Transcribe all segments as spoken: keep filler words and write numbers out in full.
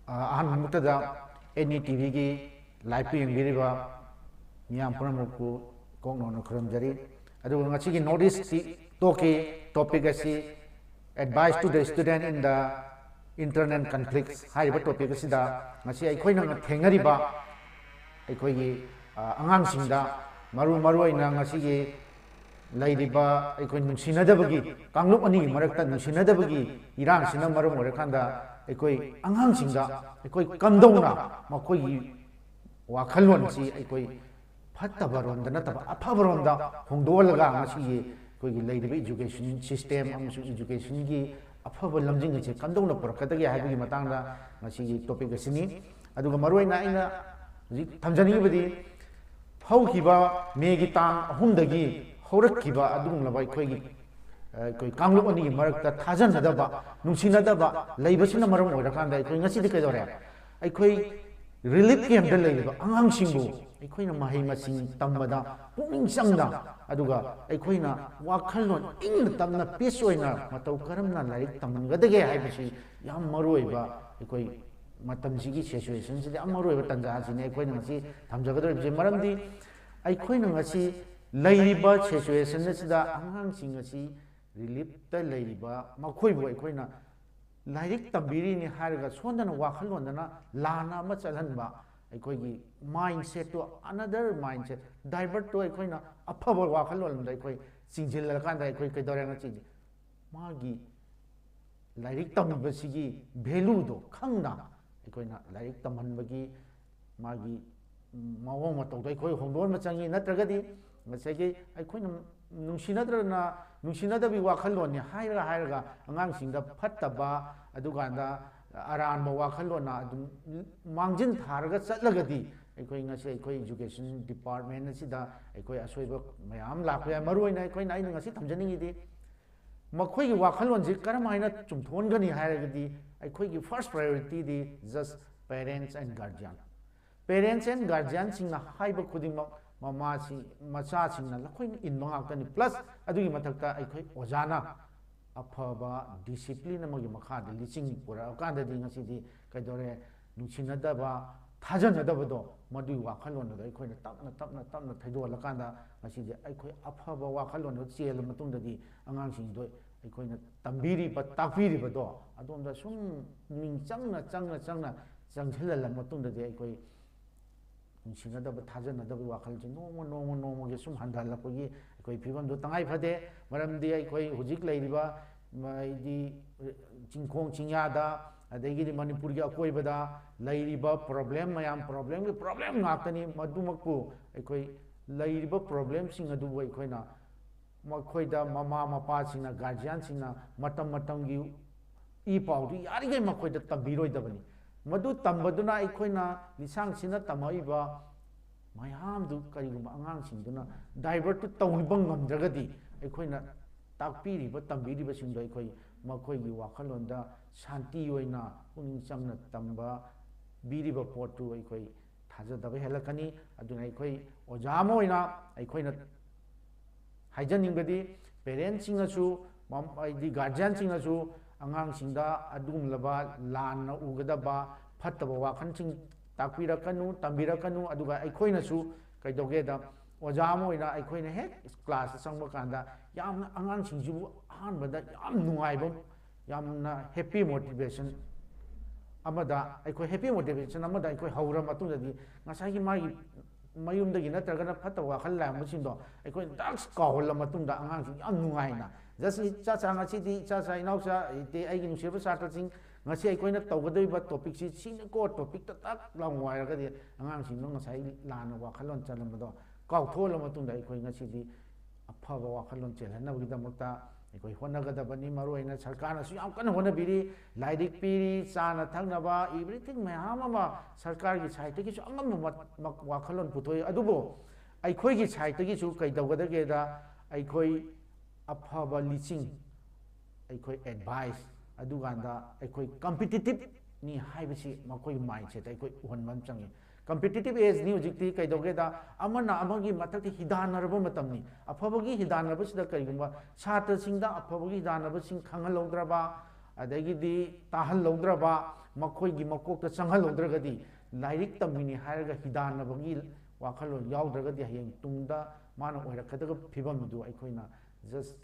ꯑꯍꯥꯟꯕꯃꯛꯇꯗ N E T ꯚꯤꯒꯤ ꯂꯥꯏꯚꯄꯨ ꯌꯦꯡꯕꯤꯔꯤꯕ ꯃꯤꯌꯥꯝ ꯄꯨꯝꯅꯃꯛꯄꯨ ꯀꯣꯛ ꯅꯧꯅ ꯈꯨꯔꯨꯝꯖꯔꯤ꯫ ꯑꯗꯨꯒ ꯉꯁꯤꯒꯤ ꯅꯣꯔꯠ ꯏꯁ ꯇꯣꯛꯀꯤ ꯇꯣꯄꯤꯛ ꯑꯁꯤ Advice to the Student in the Internal Conflicts ꯍꯥꯏꯔꯤꯕ ꯇꯣꯄꯤꯛ ꯑꯁꯤꯗ ꯉꯁꯤ ꯑꯩꯈꯣꯏꯅ ꯊꯦꯡꯅꯔꯤꯕ ꯑꯩꯈꯣꯏꯒꯤ ꯑꯉꯥꯡꯁꯤꯡꯗ ꯃꯔꯨ ꯃꯔꯨ ꯑꯣꯏꯅ ꯉꯁꯤꯒꯤ ꯂꯩꯔꯤꯕ ꯑꯩꯈꯣꯏ ꯅꯨꯡꯁꯤꯅꯗꯕꯒꯤ, ꯀꯥꯡꯂꯨꯞ ꯑꯅꯤꯒꯤ ꯃꯔꯛꯇ ꯅꯨꯡꯁꯤꯅꯗꯕꯒꯤ ꯏꯔꯥꯡꯁꯤꯅ ꯃꯔꯝ ꯑꯣꯏꯔꯀꯥꯟꯗ ꯑꯩꯈꯣꯏ ꯑꯉꯥꯡꯁꯤꯡꯗ ꯑꯩꯈꯣꯏ ꯀꯝꯗꯧꯅ ꯃꯈꯣꯏꯒꯤ ꯋꯥꯈꯜꯂꯣꯟꯁꯤ ꯑꯩꯈꯣꯏ ꯐꯠꯇꯕ ꯔꯣꯝꯗ ꯅꯠꯇꯕ ꯑꯐꯕ ꯔꯣꯝꯗ ꯍꯣꯡꯗꯣꯛꯍꯜꯂꯒ ꯉꯁꯤꯒꯤ ꯑꯩꯈꯣꯏꯒꯤ ꯂꯩꯔꯤꯕ ꯏꯖꯨꯀꯦꯁꯟ ꯁꯤꯁꯇꯦꯝ ꯑꯃꯁꯨꯡ ꯏꯖꯨꯀꯦꯁꯟꯒꯤ ꯑꯐꯕ ꯂꯝꯖꯤꯡ ꯑꯁꯤ ꯀꯝꯗꯧꯅ ꯄꯨꯔꯛꯀꯗꯒꯦ ꯍꯥꯏꯕꯒꯤ ꯃꯇꯥꯡꯗ ꯉꯁꯤꯒꯤ ꯇꯣꯄꯤꯛ ꯑꯁꯤꯅꯤ꯫ ꯑꯗꯨꯒ ꯃꯔꯨꯑꯣꯏꯅ ꯑꯩꯅ ꯍꯧꯖꯤꯛ ꯊꯝꯖꯅꯤꯡꯉꯤꯕꯗꯤ ꯍꯧꯈꯤꯕ ꯃꯦꯒꯤ ꯇꯥꯡ ꯑꯍꯨꯝꯗꯒꯤ ꯍꯧꯔꯛꯈꯤꯕ ꯑꯗꯨꯒꯨꯝꯂꯕ ꯑꯩꯈꯣꯏꯒꯤ ꯑꯩꯈꯣꯏ ꯀꯥꯡꯂꯨꯞ ꯑꯅꯤꯒꯤ ꯃꯔꯛꯇ ꯊꯥꯖꯅꯗꯕ, ꯅꯨꯡꯁꯤꯅꯗꯕ ꯂꯩꯕꯁꯤꯅ ꯃꯔꯝ ꯑꯣꯏꯔꯀꯥꯟꯗ ꯑꯩꯈꯣꯏ ꯉꯁꯤꯗꯤ ꯀꯩꯗꯧꯔꯦ? ꯑꯩꯈꯣꯏ ꯔꯤꯂꯤꯐ ꯀꯦꯝꯞꯇ ꯂꯩꯔꯤꯕ ꯑꯉꯥꯡꯁꯤꯡꯕꯨ ꯑꯩꯈꯣꯏꯅ ꯃꯍꯩ ꯃꯁꯤꯡ ꯇꯝꯕꯗ ꯄꯨꯛꯅꯤꯡ ꯆꯪꯅ, ꯑꯗꯨꯒ ꯑꯩꯈꯣꯏꯅ ꯋꯥꯈꯜꯂꯣꯟ ꯏꯪꯅ ꯇꯞꯅ ꯄꯤꯁ ꯑꯣꯏꯅ ꯃꯇꯧ ꯀꯔꯝꯅ ꯂꯥꯏꯔꯤꯛ ꯇꯝꯍꯟꯒꯗꯒꯦ ꯍꯥꯏꯕꯁꯤ ꯌꯥꯝ ꯃꯔꯨ ꯑꯣꯏꯕ, ꯑꯩꯈꯣꯏ ꯃꯇꯝꯁꯤꯒꯤ ꯁꯤꯆꯨꯋꯦꯁꯟꯁꯤꯗ ꯌꯥꯝ ꯃꯔꯨ ꯑꯣꯏꯕ ꯇꯥꯟꯖꯥꯁꯤꯅꯤ ꯑꯩꯈꯣꯏꯅ ꯉꯁꯤ ꯊꯝꯖꯒꯗꯧꯔꯤꯕꯁꯦ꯫ ꯃꯔꯝꯗꯤ ꯑꯩꯈꯣꯏꯅ ꯉꯁꯤ ꯂꯩꯔꯤꯕ ꯁꯤꯆꯨꯋꯦꯁꯟ ꯑꯁꯤꯗ ꯑꯉꯥꯡꯁꯤꯡ ꯑꯁꯤ ꯔꯤꯂꯤꯐꯇ ꯂꯩꯔꯤꯕ ꯃꯈꯣꯏꯕꯨ ꯑꯩꯈꯣꯏꯅ ꯂꯥꯏꯔꯤꯛ ꯇꯝꯕꯤꯔꯤꯅꯤ ꯍꯥꯏꯔꯒ ꯁꯣꯝꯗꯅ ꯋꯥꯈꯜꯂꯣꯟꯗꯅ ꯂꯥꯟꯅ ꯑꯃ ꯆꯠꯍꯟꯕ, ꯑꯩꯈꯣꯏꯒꯤ ꯃꯥꯏꯟꯁꯦꯠꯇꯣ, ꯑꯅꯗꯔ ꯃꯥꯏꯟꯁꯦꯠ, ꯗꯥꯏꯚꯔꯠꯇꯣ ꯑꯩꯈꯣꯏꯅ ꯑꯐꯕ ꯋꯥꯈꯜꯂꯣꯟ ꯑꯃꯗ ꯑꯩꯈꯣꯏ ꯆꯤꯡꯁꯤꯜꯂꯀꯥꯟꯗ ꯑꯩꯈꯣꯏ ꯀꯩꯗꯧꯔꯦ? ꯉꯁꯤꯗꯤ ꯃꯥꯒꯤ ꯂꯥꯏꯔꯤꯛ ꯇꯝꯕꯁꯤꯒꯤ ꯚꯦꯂꯨꯗꯣ ꯈꯪꯅ ꯑꯩꯈꯣꯏꯅ ꯂꯥꯏꯔꯤꯛ ꯇꯝꯍꯟꯕꯒꯤ ꯃꯥꯒꯤ ꯃꯑꯣꯡ ꯃꯇꯧꯗꯣ ꯑꯩꯈꯣꯏ ꯍꯣꯡꯗꯣꯛꯍꯟꯕ ꯆꯪꯉꯤ꯫ ꯅꯠꯇ꯭ꯔꯒꯗꯤ ꯉꯁꯥꯏꯒꯤ ꯑꯩꯈꯣꯏꯅ ꯅꯨꯡꯁꯤꯅꯗ꯭ꯔꯅ, ꯅꯨꯡꯁꯤꯅꯗꯕꯒꯤ ꯋꯥꯈꯜꯂꯣꯟꯅꯤ ꯍꯥꯏꯔꯒ ꯍꯥꯏꯔꯒ ꯑꯉꯥꯡꯁꯤꯡꯗ ꯐꯠꯇꯕ, ꯑꯗꯨꯀꯥꯟꯗ ꯑꯔꯥꯟꯕ ꯋꯥꯈꯜꯂꯣꯟꯅ ꯑꯗꯨꯝ ꯃꯥꯡꯖꯤꯟ ꯊꯥꯔꯒ ꯆꯠꯂꯒꯗꯤ ꯑꯩꯈꯣꯏ ꯉꯁꯤ ꯑꯩꯈꯣꯏ ꯏꯖꯨꯀꯦꯁꯟ ꯗꯤꯄꯥꯔꯠꯃꯦꯟ ꯑꯁꯤꯗ ꯑꯩꯈꯣꯏ ꯑꯁꯣꯏꯕ ꯃꯌꯥꯝ ꯂꯥꯛꯄ ꯌꯥꯏ꯫ ꯃꯔꯨꯑꯣꯏꯅ ꯑꯩꯈꯣꯏꯅ, ꯑꯩꯅ ꯉꯁꯤ ꯊꯝꯖꯅꯤꯡꯉꯤꯗꯤ ꯃꯈꯣꯏꯒꯤ ꯋꯥꯈꯜꯂꯣꯟꯁꯤ ꯀꯔꯝ ꯍꯥꯏꯅ ꯆꯨꯝꯊꯣꯛꯍꯟꯒꯅꯤ ꯍꯥꯏꯔꯒꯗꯤ ꯑꯩꯈꯣꯏꯒꯤ first priority D just parents and guardian꯫ Parents and guardian ꯁꯤꯡꯅ ꯍꯥꯏꯕ ꯈꯨꯗꯤꯡꯃꯛ ꯃꯃꯥꯁꯤꯡ, ꯃꯆꯥꯁꯤꯡꯅ ꯂꯣꯏꯅ ꯏꯟꯕ ꯉꯥꯛꯇꯅꯤ꯫ ꯄ꯭ꯂꯁ ꯑꯗꯨꯒꯤ ꯃꯊꯛꯇ ꯑꯩꯈꯣꯏ ꯑꯣꯖꯥꯅ ꯑꯐꯕ ꯗꯤꯁꯤꯄ꯭ꯂꯤꯟ ꯑꯃꯒꯤ ꯃꯈꯥꯗ ꯂꯤꯆꯤꯡ ꯄꯨꯔꯛꯑꯀꯥꯟꯗꯗꯤ ꯉꯁꯤꯗꯤ ꯀꯩꯗꯧꯔꯦ? ꯅꯨꯡꯁꯤꯅꯗꯕ, ꯊꯥꯖꯅꯗꯕꯗꯣ, ꯃꯗꯨꯒꯤ ꯋꯥꯈꯜꯂꯣꯟ ꯑꯗꯣ ꯑꯩꯈꯣꯏꯅ ꯇꯞꯅ ꯇꯞꯅ ꯇꯞꯅ ꯊꯩꯗꯣꯛꯍꯜꯂꯀꯥꯟꯗ ꯉꯁꯤꯗꯤ ꯑꯩꯈꯣꯏ ꯑꯐꯕ ꯋꯥꯈꯜꯂꯣꯟꯗꯣ ꯆꯦꯜꯂ ꯃꯇꯨꯡꯗꯗꯤ ꯑꯉꯥꯡꯁꯤꯡꯗꯣ ꯑꯩꯈꯣꯏꯅ ꯇꯝꯕꯤꯔꯤꯕ, ꯇꯥꯛꯄꯤꯔꯤꯕꯗꯣ ꯑꯗꯣꯝꯗ ꯁꯨꯝ ꯄꯨꯛꯅꯤꯡ ꯆꯪꯅ ꯆꯪꯅ ꯆꯪꯅ ꯆꯪꯁꯤꯜꯍꯜꯂ ꯃꯇꯨꯡꯗꯗꯤ ꯑꯩꯈꯣꯏ ꯅꯨꯡꯁꯤꯅꯗꯕ, ꯊꯥꯖꯅꯗꯕꯒꯤ ꯋꯥꯈꯜꯁꯦ ꯅꯣꯡꯃ ꯅꯣꯡꯃ ꯅꯣꯡꯃꯒꯤ ꯁꯨꯝ ꯍꯟꯊꯍꯜꯂꯛꯄꯒꯤ ꯑꯩꯈꯣꯏ ꯐꯤꯕꯝꯗꯣ ꯇꯉꯥꯏ ꯐꯗꯦ꯫ ꯃꯔꯝꯗꯤ ꯑꯩꯈꯣꯏ ꯍꯧꯖꯤꯛ ꯂꯩꯔꯤꯕ, ꯍꯥꯏꯗꯤ, ꯆꯤꯡꯈꯣꯡ ꯆꯤꯡꯌꯥꯗ, ꯑꯗꯒꯤꯗꯤ ꯃꯅꯤꯄꯨꯔꯒꯤ ꯑꯀꯣꯏꯕꯗ ꯂꯩꯔꯤꯕ ꯄ꯭ꯔꯣꯕ꯭ꯂꯦꯝ ꯃꯌꯥꯝ, ꯄ꯭ꯔꯣꯕ꯭ꯂꯦꯝꯒꯤ ꯄ꯭ꯔꯣꯕ꯭ꯂꯦꯝ ꯉꯥꯛꯇꯅꯤ꯫ ꯃꯗꯨꯃꯛꯄꯨ ꯑꯩꯈꯣꯏ ꯂꯩꯔꯤꯕ ꯄ꯭ꯔꯣꯕ꯭ꯂꯦꯝꯁꯤꯡ ꯑꯗꯨꯕꯨ ꯑꯩꯈꯣꯏꯅ ꯃꯈꯣꯏꯗ ꯃꯃꯥ ꯃꯄꯥꯁꯤꯡꯅ, ꯒꯥꯔꯖꯤꯌꯥꯟꯁꯤꯡꯅ ꯃꯇꯝ ꯃꯇꯝꯒꯤ ꯏ ꯄꯥꯎꯗꯨ ꯌꯥꯔꯤꯈꯩ ꯃꯈꯣꯏꯗ ꯇꯝꯕꯤꯔꯣꯏꯗꯕꯅꯤ꯫ ꯃꯗꯨ ꯇꯝꯕꯗꯨꯅ ꯑꯩꯈꯣꯏꯅ ꯂꯤꯁꯥꯡꯁꯤꯟꯅ ꯇꯝꯃꯛꯏꯕ ꯃꯌꯥꯝꯗꯨ ꯀꯔꯤꯒꯨꯝꯕ ꯑꯉꯥꯡꯁꯤꯡꯗꯨꯅ ꯗꯥꯏꯚꯔꯠꯇꯨ ꯇꯧꯕ ꯉꯝꯗ꯭ꯔꯒꯗꯤ ꯑꯩꯈꯣꯏꯅ ꯇꯥꯛꯄꯤꯔꯤꯕ, ꯇꯝꯕꯤꯔꯤꯕꯁꯤꯡꯗꯣ ꯑꯩꯈꯣꯏ ꯃꯈꯣꯏꯒꯤ ꯋꯥꯈꯜꯂꯣꯟꯗ ꯁꯥꯟꯇꯤ ꯑꯣꯏꯅ ꯄꯨꯛꯅꯤꯡ ꯆꯪꯅ ꯇꯝꯕ ꯄꯤꯔꯤꯕ ꯄꯣꯠꯇꯨ ꯑꯩꯈꯣꯏ ꯊꯥꯖꯗꯕ ꯍꯦꯜꯂꯛꯀꯅꯤ꯫ ꯑꯗꯨꯅ ꯑꯩꯈꯣꯏ ꯑꯣꯖꯥ ꯑꯃ ꯑꯣꯏꯅ ꯑꯩꯈꯣꯏꯅ ꯍꯥꯏꯖꯅꯤꯡꯕꯗꯤ ꯄꯦꯔꯦꯟꯁꯁꯤꯡꯅꯁꯨ, ꯃꯝ-, ꯍꯥꯏꯗꯤ ꯒꯥꯔꯖꯤꯌꯥꯟꯁꯤꯡꯅꯁꯨ ꯑꯉꯥꯡꯁꯤꯡꯗ ꯑꯗꯨꯒꯨꯝꯂꯕ ꯂꯥꯟꯅ ꯎꯒꯗꯕ, ꯐꯠꯇꯕ ꯋꯥꯈꯜꯁꯤꯡ ꯇꯥꯛꯄꯤꯔꯛꯀꯅꯨ, ꯇꯝꯕꯤꯔꯛꯀꯅꯨ꯫ ꯑꯗꯨꯒ ꯑꯩꯈꯣꯏꯅꯁꯨ ꯀꯩꯗꯧꯒꯦꯗ, ꯑꯣꯖꯥ ꯑꯃ ꯑꯣꯏꯅ ꯑꯩꯈꯣꯏꯅ ꯍꯦꯛ ꯀ꯭ꯂꯥꯁꯇ ꯆꯪꯕ ꯀꯥꯟꯗ ꯌꯥꯝꯅ ꯑꯉꯥꯡꯁꯤꯡꯁꯤꯕꯨ ꯑꯍꯥꯟꯕꯗ ꯌꯥꯝ ꯅꯨꯡꯉꯥꯏꯕ, ꯌꯥꯝꯅ ꯍꯦꯄꯤ ꯃꯣꯇꯤꯚꯦꯁꯟ ꯑꯃꯗ, ꯑꯩꯈꯣꯏ ꯍꯦꯄꯤ ꯃꯣꯇꯤꯚꯦꯁꯟ ꯑꯃꯗ ꯑꯩꯈꯣꯏ ꯍꯧꯔ ꯃꯇꯨꯡꯗꯗꯤ ꯉꯁꯥꯏꯒꯤ ꯃꯥꯒꯤ ꯃꯌꯨꯝꯗꯒꯤ ꯅꯠꯇ꯭ꯔꯒꯅ ꯐꯠꯇꯕ ꯋꯥꯈꯜ ꯂꯥꯛꯑꯝꯕꯁꯤꯡꯗꯣ ꯑꯩꯈꯣꯏꯅ ꯗꯛꯁ ꯀꯥꯎꯍꯜꯂ ꯃꯇꯨꯡꯗ ꯑꯉꯥꯡꯁꯤꯡ ꯌꯥꯝ ꯅꯨꯡꯉꯥꯏꯅ, "ꯖꯁ ꯏꯆꯥꯆꯥ, ꯉꯁꯤꯗꯤ ꯏꯆꯥꯆꯥ, ꯏꯅꯥꯎꯆꯥ, ꯏꯇꯦ, ꯑꯩꯒꯤ ꯅꯨꯡꯁꯤꯔꯕ ꯁꯥꯇ꯭ꯔꯁꯤꯡ, ꯉꯁꯤ ꯑꯩꯈꯣꯏꯅ ꯇꯧꯒꯗꯧꯔꯤꯕ ꯇꯣꯄꯤꯛꯁꯤ ꯁꯤꯅꯤꯀꯣ", ꯇꯣꯄꯤꯛꯇ ꯇꯛ ꯂꯥꯎ ꯍꯥꯏꯔꯒꯗꯤ ꯑꯉꯥꯡꯁꯤꯡꯗꯣ ꯉꯁꯥꯏ ꯂꯥꯟꯅ ꯋꯥꯈꯜꯂꯣꯟ ꯆꯜꯂꯝꯕꯗꯣ ꯀꯥꯎꯊꯣꯛꯍꯜꯂ ꯃꯇꯨꯡꯗ ꯑꯩꯈꯣꯏ ꯉꯁꯤꯗꯤ ꯑꯐꯕ ꯋꯥꯈꯜꯂꯣꯟ ꯆꯦꯜꯍꯟꯅꯕꯒꯤꯗꯃꯛꯇ ꯑꯩꯈꯣꯏ ꯍꯣꯠꯅꯒꯗꯕꯅꯤ꯫ ꯃꯔꯨꯑꯣꯏꯅ ꯁꯔꯀꯥꯔꯅꯁꯨ ꯌꯥꯝ ꯀꯟꯅ ꯍꯣꯠꯅꯕꯤꯔꯤ, ꯂꯥꯏꯔꯤꯛ ꯄꯤꯔꯤ, ꯆꯥꯅ ꯊꯛꯅꯕ, everything ꯃꯌꯥꯝ ꯑꯃ ꯁꯔꯀꯥꯔꯒꯤ ꯁꯥꯏꯠꯇꯒꯤꯁꯨ ꯑꯉꯝꯕ ꯃ-, ꯃ-, ꯋꯥꯈꯜꯂꯣꯟ ꯄꯨꯊꯣꯛꯏ꯫ ꯑꯗꯨꯕꯨ ꯑꯩꯈꯣꯏꯒꯤ ꯁꯥꯏꯠꯇꯒꯤꯁꯨ ꯀꯩꯗꯧꯒꯗꯒꯦꯗ, ꯑꯩꯈꯣꯏ ꯑꯐꯕ ꯂꯤꯆꯤꯡ, ꯑꯩꯈꯣꯏ ꯑꯦꯗꯚꯥꯏꯁ, ꯑꯗꯨꯀꯥꯟꯗ ꯑꯩꯈꯣꯏ ꯀꯝꯄꯤꯇꯤꯇꯤꯞꯅꯤ ꯍꯥꯏꯕꯁꯤ ꯃꯈꯣꯏꯒꯤ ꯃꯥꯏꯟꯁꯦꯠꯇ ꯑꯩꯈꯣꯏ ꯎꯍꯟꯕ ꯑꯃ ꯆꯪꯉꯤ꯫ ꯀꯝꯄꯤꯇꯤꯇꯤꯞ ꯑꯦꯖꯅꯤ ꯍꯧꯖꯤꯛꯇꯤ꯫ ꯀꯩꯗꯧꯒꯦꯗ, ꯑꯃꯅ ꯑꯃꯒꯤ ꯃꯊꯛꯇ ꯍꯤꯗꯥꯟꯅꯔꯕ ꯃꯇꯝꯅꯤ꯫ ꯑꯐꯕꯒꯤ ꯍꯤꯗꯥꯟꯅꯕꯁꯤꯗ ꯀꯔꯤꯒꯨꯝꯕ ꯁꯥꯇ꯭ꯔꯁꯤꯡꯗ ꯑꯐꯕꯒꯤ ꯍꯤꯗꯥꯟꯅꯕꯁꯤꯡ ꯈꯪꯍꯜꯍꯧꯗ꯭ꯔꯕ, ꯑꯗꯒꯤꯗꯤ ꯇꯥꯍꯜꯍꯧꯗ꯭ꯔꯕ, ꯃꯈꯣꯏꯒꯤ ꯃꯀꯣꯛꯇ ꯆꯪꯍꯜꯍꯧꯗ꯭ꯔꯒꯗꯤ, ꯂꯥꯏꯔꯤꯛ ꯇꯝꯃꯤꯅꯤ ꯍꯥꯏꯔꯒ ꯍꯤꯗꯥꯟꯅꯕꯒꯤ ꯋꯥꯈꯜꯂꯣꯟ ꯌꯥꯎꯗ꯭ꯔꯒꯗꯤ ꯍꯌꯦꯡ ꯇꯨꯡꯗ ꯃꯥꯅ ꯑꯣꯏꯔꯛꯀꯗꯕ ꯐꯤꯕꯝꯗꯨ ꯑꯩꯈꯣꯏꯅ ꯖꯁ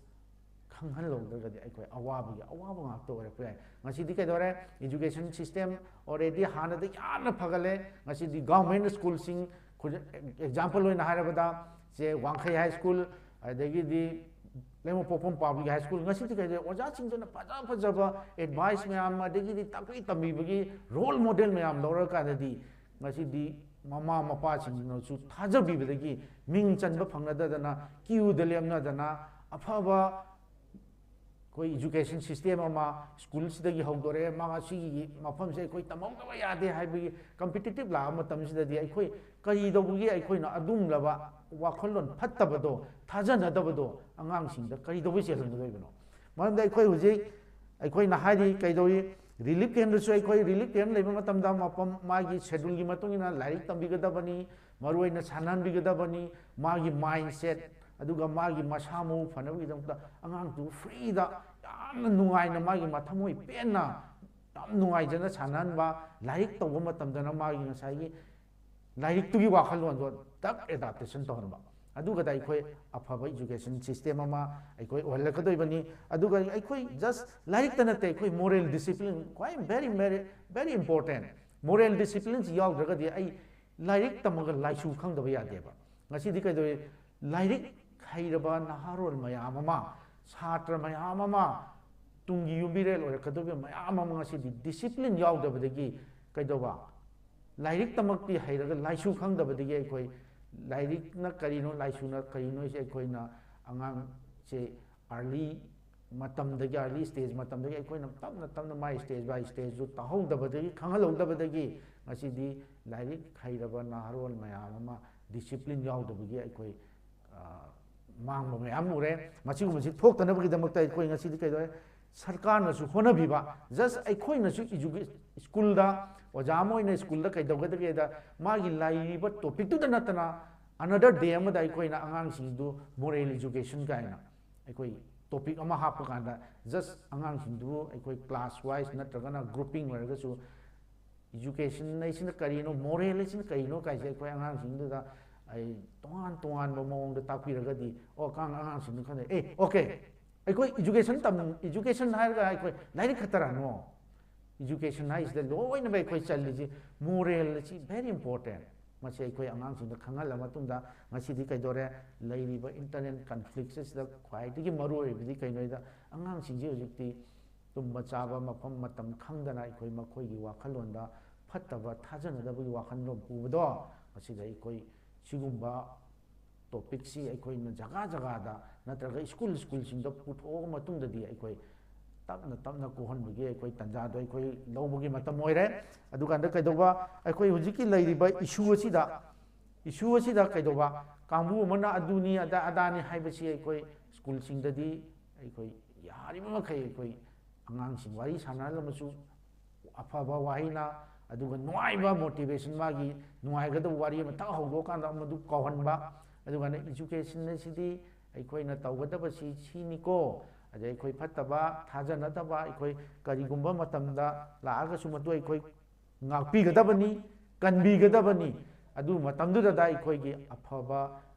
ꯈꯪꯍꯜꯍꯧꯗ꯭ꯔꯒꯗꯤ ꯑꯩꯈꯣꯏ ꯑꯋꯥꯕꯒꯤ ꯑꯋꯥꯕ ꯉꯥꯛꯇ ꯑꯣꯏꯔꯛꯄ ꯌꯥꯏ꯫ ꯉꯁꯤꯗꯤ ꯀꯩꯗꯧꯔꯦ? Education system already ꯍꯥꯟꯅꯗꯒꯤ ꯌꯥꯝꯅ ꯐꯒꯠꯂꯦ꯫ ꯉꯁꯤꯗꯤ ꯒꯚꯔꯟꯃꯦꯟ ꯁ꯭ꯀꯨꯜꯁꯤꯡ, example ꯑꯣꯏꯅ ꯍꯥꯏꯔꯕꯗ, ꯁꯦ, ꯋꯥꯡꯈꯩ ꯍꯥꯏ ꯁ꯭ꯀꯨꯜ, ꯑꯗꯒꯤꯗꯤ ꯂꯩꯃꯄꯣꯛꯐꯝ ꯄꯥꯕ꯭ꯂꯤꯛ ꯍꯥꯏ ꯁ꯭ꯀꯨꯜ, ꯉꯁꯤꯗꯤ ꯀꯩꯗꯧꯔꯦ? ꯑꯣꯖꯥꯁꯤꯡꯗꯨꯅ ꯐꯖ ꯐꯖꯕ advice ꯃꯌꯥꯝ, ꯑꯗꯒꯤꯗꯤ ꯇꯥꯛꯄꯤ ꯇꯝꯕꯤꯕꯒꯤ role model ꯃꯌꯥꯝ ꯂꯧꯔꯀꯥꯟꯗꯗꯤ ꯉꯁꯤꯗꯤ ꯃꯃꯥ ꯃꯄꯥꯁꯤꯡꯅꯁꯨ ꯊꯥꯖꯕꯤꯕꯗꯒꯤ ꯃꯤꯡ ꯆꯟꯕ ꯐꯪꯅꯗꯗꯅ ꯀ꯭ꯌꯨꯗ ꯂꯦꯞꯅꯗꯅ ꯑꯐꯕ ꯑꯩꯈꯣꯏ education system ꯑꯃ ꯁ꯭ꯀꯨꯜꯁꯤꯗꯒꯤ ꯍꯧꯗꯣꯔꯛꯑꯦ, ꯃꯥ ꯑꯁꯤꯒꯤ ꯃꯐꯝꯁꯦ ꯑꯩꯈꯣꯏ ꯇꯝꯍꯧꯗꯕ ꯌꯥꯗꯦ ꯍꯥꯏꯕꯒꯤ ꯀꯝꯄꯤꯇꯤꯇꯤꯞ ꯂꯥꯛꯑ ꯃꯇꯝꯁꯤꯗꯗꯤ ꯑꯩꯈꯣꯏ ꯀꯔꯤ ꯇꯧꯕꯒꯤ ꯑꯩꯈꯣꯏꯅ ꯑꯗꯨꯝꯂꯕ ꯋꯥꯈꯜꯂꯣꯟ ꯐꯠꯇꯕꯗꯣ, ꯊꯥꯖꯅꯗꯕꯗꯣ ꯑꯉꯥꯡꯁꯤꯡꯗ ꯀꯔꯤ ꯇꯧꯕꯩ ꯆꯦꯜꯍꯟꯒꯗꯣꯏꯕꯅꯣ? ꯃꯔꯝꯗꯤ ꯑꯩꯈꯣꯏ ꯍꯧꯖꯤꯛ ꯑꯩꯈꯣꯏꯅ ꯍꯥꯏꯔꯤ ꯀꯩꯗꯧꯔꯤ, ꯔꯤꯂꯤꯐ ꯀꯦꯝꯗꯁꯨ ꯑꯩꯈꯣꯏ ꯔꯤꯂꯤꯐ ꯀꯦꯝ ꯂꯩꯕ ꯃꯇꯝꯗ ꯃꯐꯝ ꯃꯥꯒꯤ ꯁꯦꯗꯨꯜꯒꯤ ꯃꯇꯨꯡ ꯏꯟꯅ ꯂꯥꯏꯔꯤꯛ ꯇꯝꯕꯤꯒꯗꯕꯅꯤ, ꯃꯔꯨꯑꯣꯏꯅ ꯁꯥꯟꯅꯍꯟꯕꯤꯒꯗꯕꯅꯤ, ꯃꯥꯒꯤ ꯃꯥꯏꯟ ꯁꯦꯠ ꯑꯗꯨꯒ ꯃꯥꯒꯤ ꯃꯁꯥ ꯃꯎ ꯐꯅꯕꯒꯤꯗꯃꯛꯇ ꯑꯉꯥꯡꯗꯨ ꯐ꯭ꯔꯤꯗ ꯌꯥꯝꯅ ꯅꯨꯡꯉꯥꯏꯅ ꯃꯥꯒꯤ ꯃꯊꯃꯣꯏ ꯄꯦꯟꯅ ꯌꯥꯝ ꯅꯨꯡꯉꯥꯏꯖꯅ ꯁꯥꯟꯅꯍꯟꯕ, ꯂꯥꯏꯔꯤꯛ ꯇꯧꯕ ꯃꯇꯝꯗꯅ ꯃꯥꯒꯤ ꯉꯁꯥꯏꯒꯤ ꯂꯥꯏꯔꯤꯛꯇꯨꯒꯤ ꯋꯥꯈꯜꯂꯣꯟꯗꯣ ꯇꯛ ꯑꯦꯗꯥꯞꯇꯦꯁꯟ ꯇꯧꯍꯟꯕ, ꯑꯗꯨꯒꯗ ꯑꯩꯈꯣꯏ ꯑꯐꯕ education system ꯑꯃ ꯑꯩꯈꯣꯏ ꯑꯣꯏꯍꯜꯂꯛꯀꯗꯣꯏꯕꯅꯤ꯫ ꯑꯗꯨꯒ ꯑꯩꯈꯣꯏ ꯖꯁ ꯂꯥꯏꯔꯤꯛꯇ ꯅꯠꯇꯦ, ꯑꯩꯈꯣꯏ moral discipline ꯈ꯭ꯋꯥꯏ very very very important꯫ Moral discipline ꯁꯤ ꯌꯥꯎꯗ꯭ꯔꯒꯗꯤ ꯑꯩ ꯂꯥꯏꯔꯤꯛ ꯇꯝꯃꯒ ꯂꯥꯏꯁꯨ ꯈꯪꯗꯕ ꯌꯥꯗꯦꯕ꯫ ꯉꯁꯤꯗꯤ ꯀꯩꯗꯧꯔꯤ? ꯂꯥꯏꯔꯤꯛ ꯍꯩꯔꯕ ꯅꯍꯥꯔꯣꯜ ꯃꯌꯥꯝ ꯑꯃ, ꯁꯥꯇ꯭ꯔ ꯃꯌꯥꯝ ꯑꯃ, ꯇꯨꯡꯒꯤ ꯌꯨꯝꯕꯤꯔꯦꯜ ꯑꯣꯏꯔꯛꯀꯗꯧꯔꯤꯕ ꯃꯌꯥꯝ ꯑꯃ ꯉꯁꯤꯗꯤ ꯗꯤꯁꯤꯄ꯭ꯂꯤꯟ ꯌꯥꯎꯗꯕꯗꯒꯤ ꯀꯩꯗꯧꯕ? ꯂꯥꯏꯔꯤꯛꯇꯃꯛꯇꯤ ꯍꯩꯔꯒ ꯂꯥꯏꯁꯨ ꯈꯪꯗꯕꯗꯒꯤ ꯑꯩꯈꯣꯏ ꯂꯥꯏꯔꯤꯛꯅ ꯀꯔꯤꯅꯣ, ꯂꯥꯏꯁꯨꯅ ꯀꯔꯤꯅꯣ ꯍꯥꯏꯁꯦ ꯑꯩꯈꯣꯏꯅ ꯑꯉꯥꯡꯁꯦ early ꯃꯇꯝꯗꯒꯤ, early stage ꯃꯇꯝꯗꯒꯤ ꯑꯩꯈꯣꯏꯅ ꯇꯞꯅ ꯇꯞꯅ ꯃꯥꯏ stage by stage ꯇꯨ ꯇꯥꯍꯧꯗꯕꯗꯒꯤ, ꯈꯪꯍꯜꯍꯧꯗꯕꯗꯒꯤ ꯉꯁꯤꯗꯤ ꯂꯥꯏꯔꯤꯛ ꯍꯩꯔꯕ ꯅꯍꯥꯔꯣꯜ ꯃꯌꯥꯝ ꯑꯃ ꯗꯤꯁꯤꯄ꯭ꯂꯤꯟ ꯌꯥꯎꯗꯕꯒꯤ ꯑꯩꯈꯣꯏ, ꯑ, ꯃꯥꯡꯕ ꯃꯌꯥꯝ ꯎꯔꯦ꯫ ꯃꯁꯤꯒꯨꯝꯕꯁꯤ ꯊꯣꯛꯇꯅꯕꯒꯤꯗꯃꯛꯇ ꯑꯩꯈꯣꯏ ꯉꯁꯤꯗꯤ ꯀꯩꯗꯧꯔꯦ? ꯁꯔꯀꯥꯔꯅꯁꯨ ꯍꯣꯠꯅꯕꯤꯕ, just ꯑꯩꯈꯣꯏꯅꯁꯨ ꯏꯖꯨꯀꯦ ꯁ꯭ꯀꯨꯜꯗ ꯑꯣꯖꯥ ꯑꯃ ꯑꯣꯏꯅ ꯁ꯭ꯀꯨꯜꯗ ꯀꯩꯗꯧꯒꯗꯒꯦꯗ, ꯃꯥꯒꯤ ꯂꯩꯔꯤꯕ ꯇꯣꯄꯤꯛꯇꯨꯗ ꯅꯠꯇꯅ ꯑꯅꯗꯔ ꯗꯦ ꯑꯃꯗ ꯑꯩꯈꯣꯏꯅ ꯑꯉꯥꯡꯁꯤꯡꯗꯨ ꯃꯣꯔꯦꯜ ꯏꯖꯨꯀꯦꯁꯟ ꯀꯥꯏꯅ ꯑꯩꯈꯣꯏ ꯇꯣꯄꯤꯛ ꯑꯃ ꯍꯥꯞꯄ ꯀꯥꯟꯗ, ꯖꯁ ꯑꯉꯥꯡꯁꯤꯡꯗꯨ ꯑꯩꯈꯣꯏ ꯀ꯭ꯂꯥꯁ ꯋꯥꯏꯁ ꯅꯠꯇ꯭ꯔꯒꯅ ꯒ꯭ꯔꯨꯄꯤꯡ ꯑꯣꯏꯔꯒꯁꯨ ꯏꯖꯨꯀꯦꯁꯟ ꯍꯥꯏꯁꯤꯅ ꯀꯔꯤꯅꯣ, ꯃꯣꯔꯦꯜ ꯍꯥꯏꯁꯤꯅ ꯀꯔꯤꯅꯣ ꯀꯥꯏꯁꯦ ꯑꯩꯈꯣꯏ ꯑꯉꯥꯡꯁꯤꯡꯗꯨꯗ ꯑꯩ ꯇꯣꯉꯥꯟ ꯇꯣꯉꯥꯟꯕ ꯃꯑꯣꯡꯗ ꯇꯥꯛꯄꯤꯔꯒꯗꯤ, ꯑꯣ, ꯑꯉꯥꯡ ꯑꯉꯥꯡꯁꯤꯡꯗꯨ ꯈꯪꯗꯦ, ꯑꯦ, ꯑꯣꯀꯦ, ꯑꯩꯈꯣꯏ ꯏꯖꯨꯀꯦꯁꯟ ꯇꯝ ꯏꯖꯨꯀꯦꯁꯟ ꯍꯥꯏꯔꯒ ꯑꯩꯈꯣꯏ ꯂꯥꯏꯔꯤꯛ ꯈꯛꯇꯔꯅꯣ? ꯏꯖꯨꯀꯦꯁꯟ ꯍꯥꯏꯁꯤꯗ ꯂꯣꯏꯅꯃꯛ ꯑꯩꯈꯣꯏ ꯆꯜꯂꯤꯁꯤ꯫ ꯃꯣꯔꯦꯜ ꯑꯁꯤ ꯚꯦꯔꯤ ꯏꯝꯄꯣꯔꯇꯦꯟ꯫ ꯃꯁꯤ ꯑꯩꯈꯣꯏ ꯑꯉꯥꯡꯁꯤꯡꯗ ꯈꯪꯍꯜꯂ ꯃꯇꯨꯡꯗ ꯉꯁꯤꯗꯤ ꯀꯩꯗꯧꯔꯦ? ꯂꯩꯔꯤꯕ ꯏꯟꯇꯔꯅꯦꯜ ꯀꯟꯐ꯭ꯂꯤꯛꯁ ꯑꯁꯤꯗ ꯈ꯭ꯋꯥꯏꯗꯒꯤ ꯃꯔꯨ ꯑꯣꯏꯕꯗꯤ ꯀꯩꯅꯣ ꯍꯥꯏꯗ, ꯑꯉꯥꯡꯁꯤꯡꯁꯤ ꯍꯧꯖꯤꯛꯇꯤ ꯇꯨꯝꯕ ꯆꯥꯕ ꯃꯐꯝ ꯃꯇꯝ ꯈꯪꯗꯅ ꯑꯩꯈꯣꯏ ꯃꯈꯣꯏꯒꯤ ꯋꯥꯈꯜꯂꯣꯟꯗ ꯐꯠꯇꯕ ꯊꯥꯖꯅꯗꯕꯒꯤ ꯋꯥꯈꯜꯂꯣꯟ ꯄꯨꯕꯗꯣ, ꯃꯁꯤꯗ ꯑꯩꯈꯣꯏ ꯁꯤꯒꯨꯝꯕ ꯇꯣꯄꯤꯛꯁꯤ ꯑꯩꯈꯣꯏꯅ ꯖꯒꯥ ꯖꯒꯥꯗ ꯅꯠꯇ꯭ꯔꯒ ꯁ꯭ꯀꯨꯜ ꯁ꯭ꯀꯨꯜꯁꯤꯡꯗ ꯄꯨꯊꯣꯛꯑ ꯃꯇꯨꯡꯗꯗꯤ ꯑꯩꯈꯣꯏ ꯇꯞꯅ ꯇꯞꯅ ꯀꯣꯛꯍꯟꯕꯒꯤ ꯑꯩꯈꯣꯏ ꯇꯥꯟꯖꯥꯗꯣ ꯑꯩꯈꯣꯏ ꯂꯧꯕꯒꯤ ꯃꯇꯝ ꯑꯣꯏꯔꯦ꯫ ꯑꯗꯨꯀꯥꯟꯗ ꯀꯩꯗꯧꯕ, ꯑꯩꯈꯣꯏ ꯍꯧꯖꯤꯛꯀꯤ ꯂꯩꯔꯤꯕ ꯏꯁꯨ ꯑꯁꯤꯗ, ꯏꯁꯨ ꯑꯁꯤꯗ ꯀꯩꯗꯧꯕ, ꯀꯥꯡꯕꯨ ꯑꯃꯅ ꯑꯗꯨꯅꯤ ꯑꯗꯥ ꯑꯗꯥꯅꯤ ꯍꯥꯏꯕꯁꯤ ꯑꯩꯈꯣꯏ ꯁ꯭ꯀꯨꯜꯁꯤꯡꯗꯗꯤ ꯑꯩꯈꯣꯏ ꯌꯥꯔꯤꯕ ꯃꯈꯩ ꯑꯩꯈꯣꯏ ꯑꯉꯥꯡꯁꯤꯡ ꯋꯥꯔꯤ ꯁꯥꯟꯅꯍꯜꯂꯕꯁꯨ ꯑꯐꯕ ꯋꯥꯍꯩꯅ, ꯑꯗꯨꯒ ꯅꯨꯡꯉꯥꯏꯕ ꯃꯣꯇꯤꯚꯦꯁꯟ, ꯃꯥꯒꯤ ꯅꯨꯡꯉꯥꯏꯒꯗꯕ ꯋꯥꯔꯤ ꯑꯃ ꯊꯛ ꯍꯧꯗꯣꯛꯑꯀꯥꯟꯗ ꯃꯗꯨ ꯀꯥꯎꯍꯟꯕ꯫ ꯑꯗꯨꯒ education ꯑꯁꯤꯗꯤ ꯑꯩꯈꯣꯏꯅ ꯇꯧꯒꯗꯕꯁꯤ ꯁꯤꯅꯤꯀꯣ, ꯑꯗꯩ ꯑꯩꯈꯣꯏ ꯐꯠꯇꯕ ꯊꯥꯖꯅꯗꯕ ꯑꯩꯈꯣꯏ ꯀꯔꯤꯒꯨꯝꯕ ꯃꯇꯝꯗ ꯂꯥꯛꯑꯒꯁꯨ ꯃꯗꯨ ꯑꯩꯈꯣꯏ ꯉꯥꯛꯄꯤꯒꯗꯕꯅꯤ, ꯀꯟꯕꯤꯒꯗꯕꯅꯤ꯫ ꯑꯗꯨ ꯃꯇꯝꯗꯨꯗ ꯑꯩꯈꯣꯏꯒꯤ ꯑꯐꯕ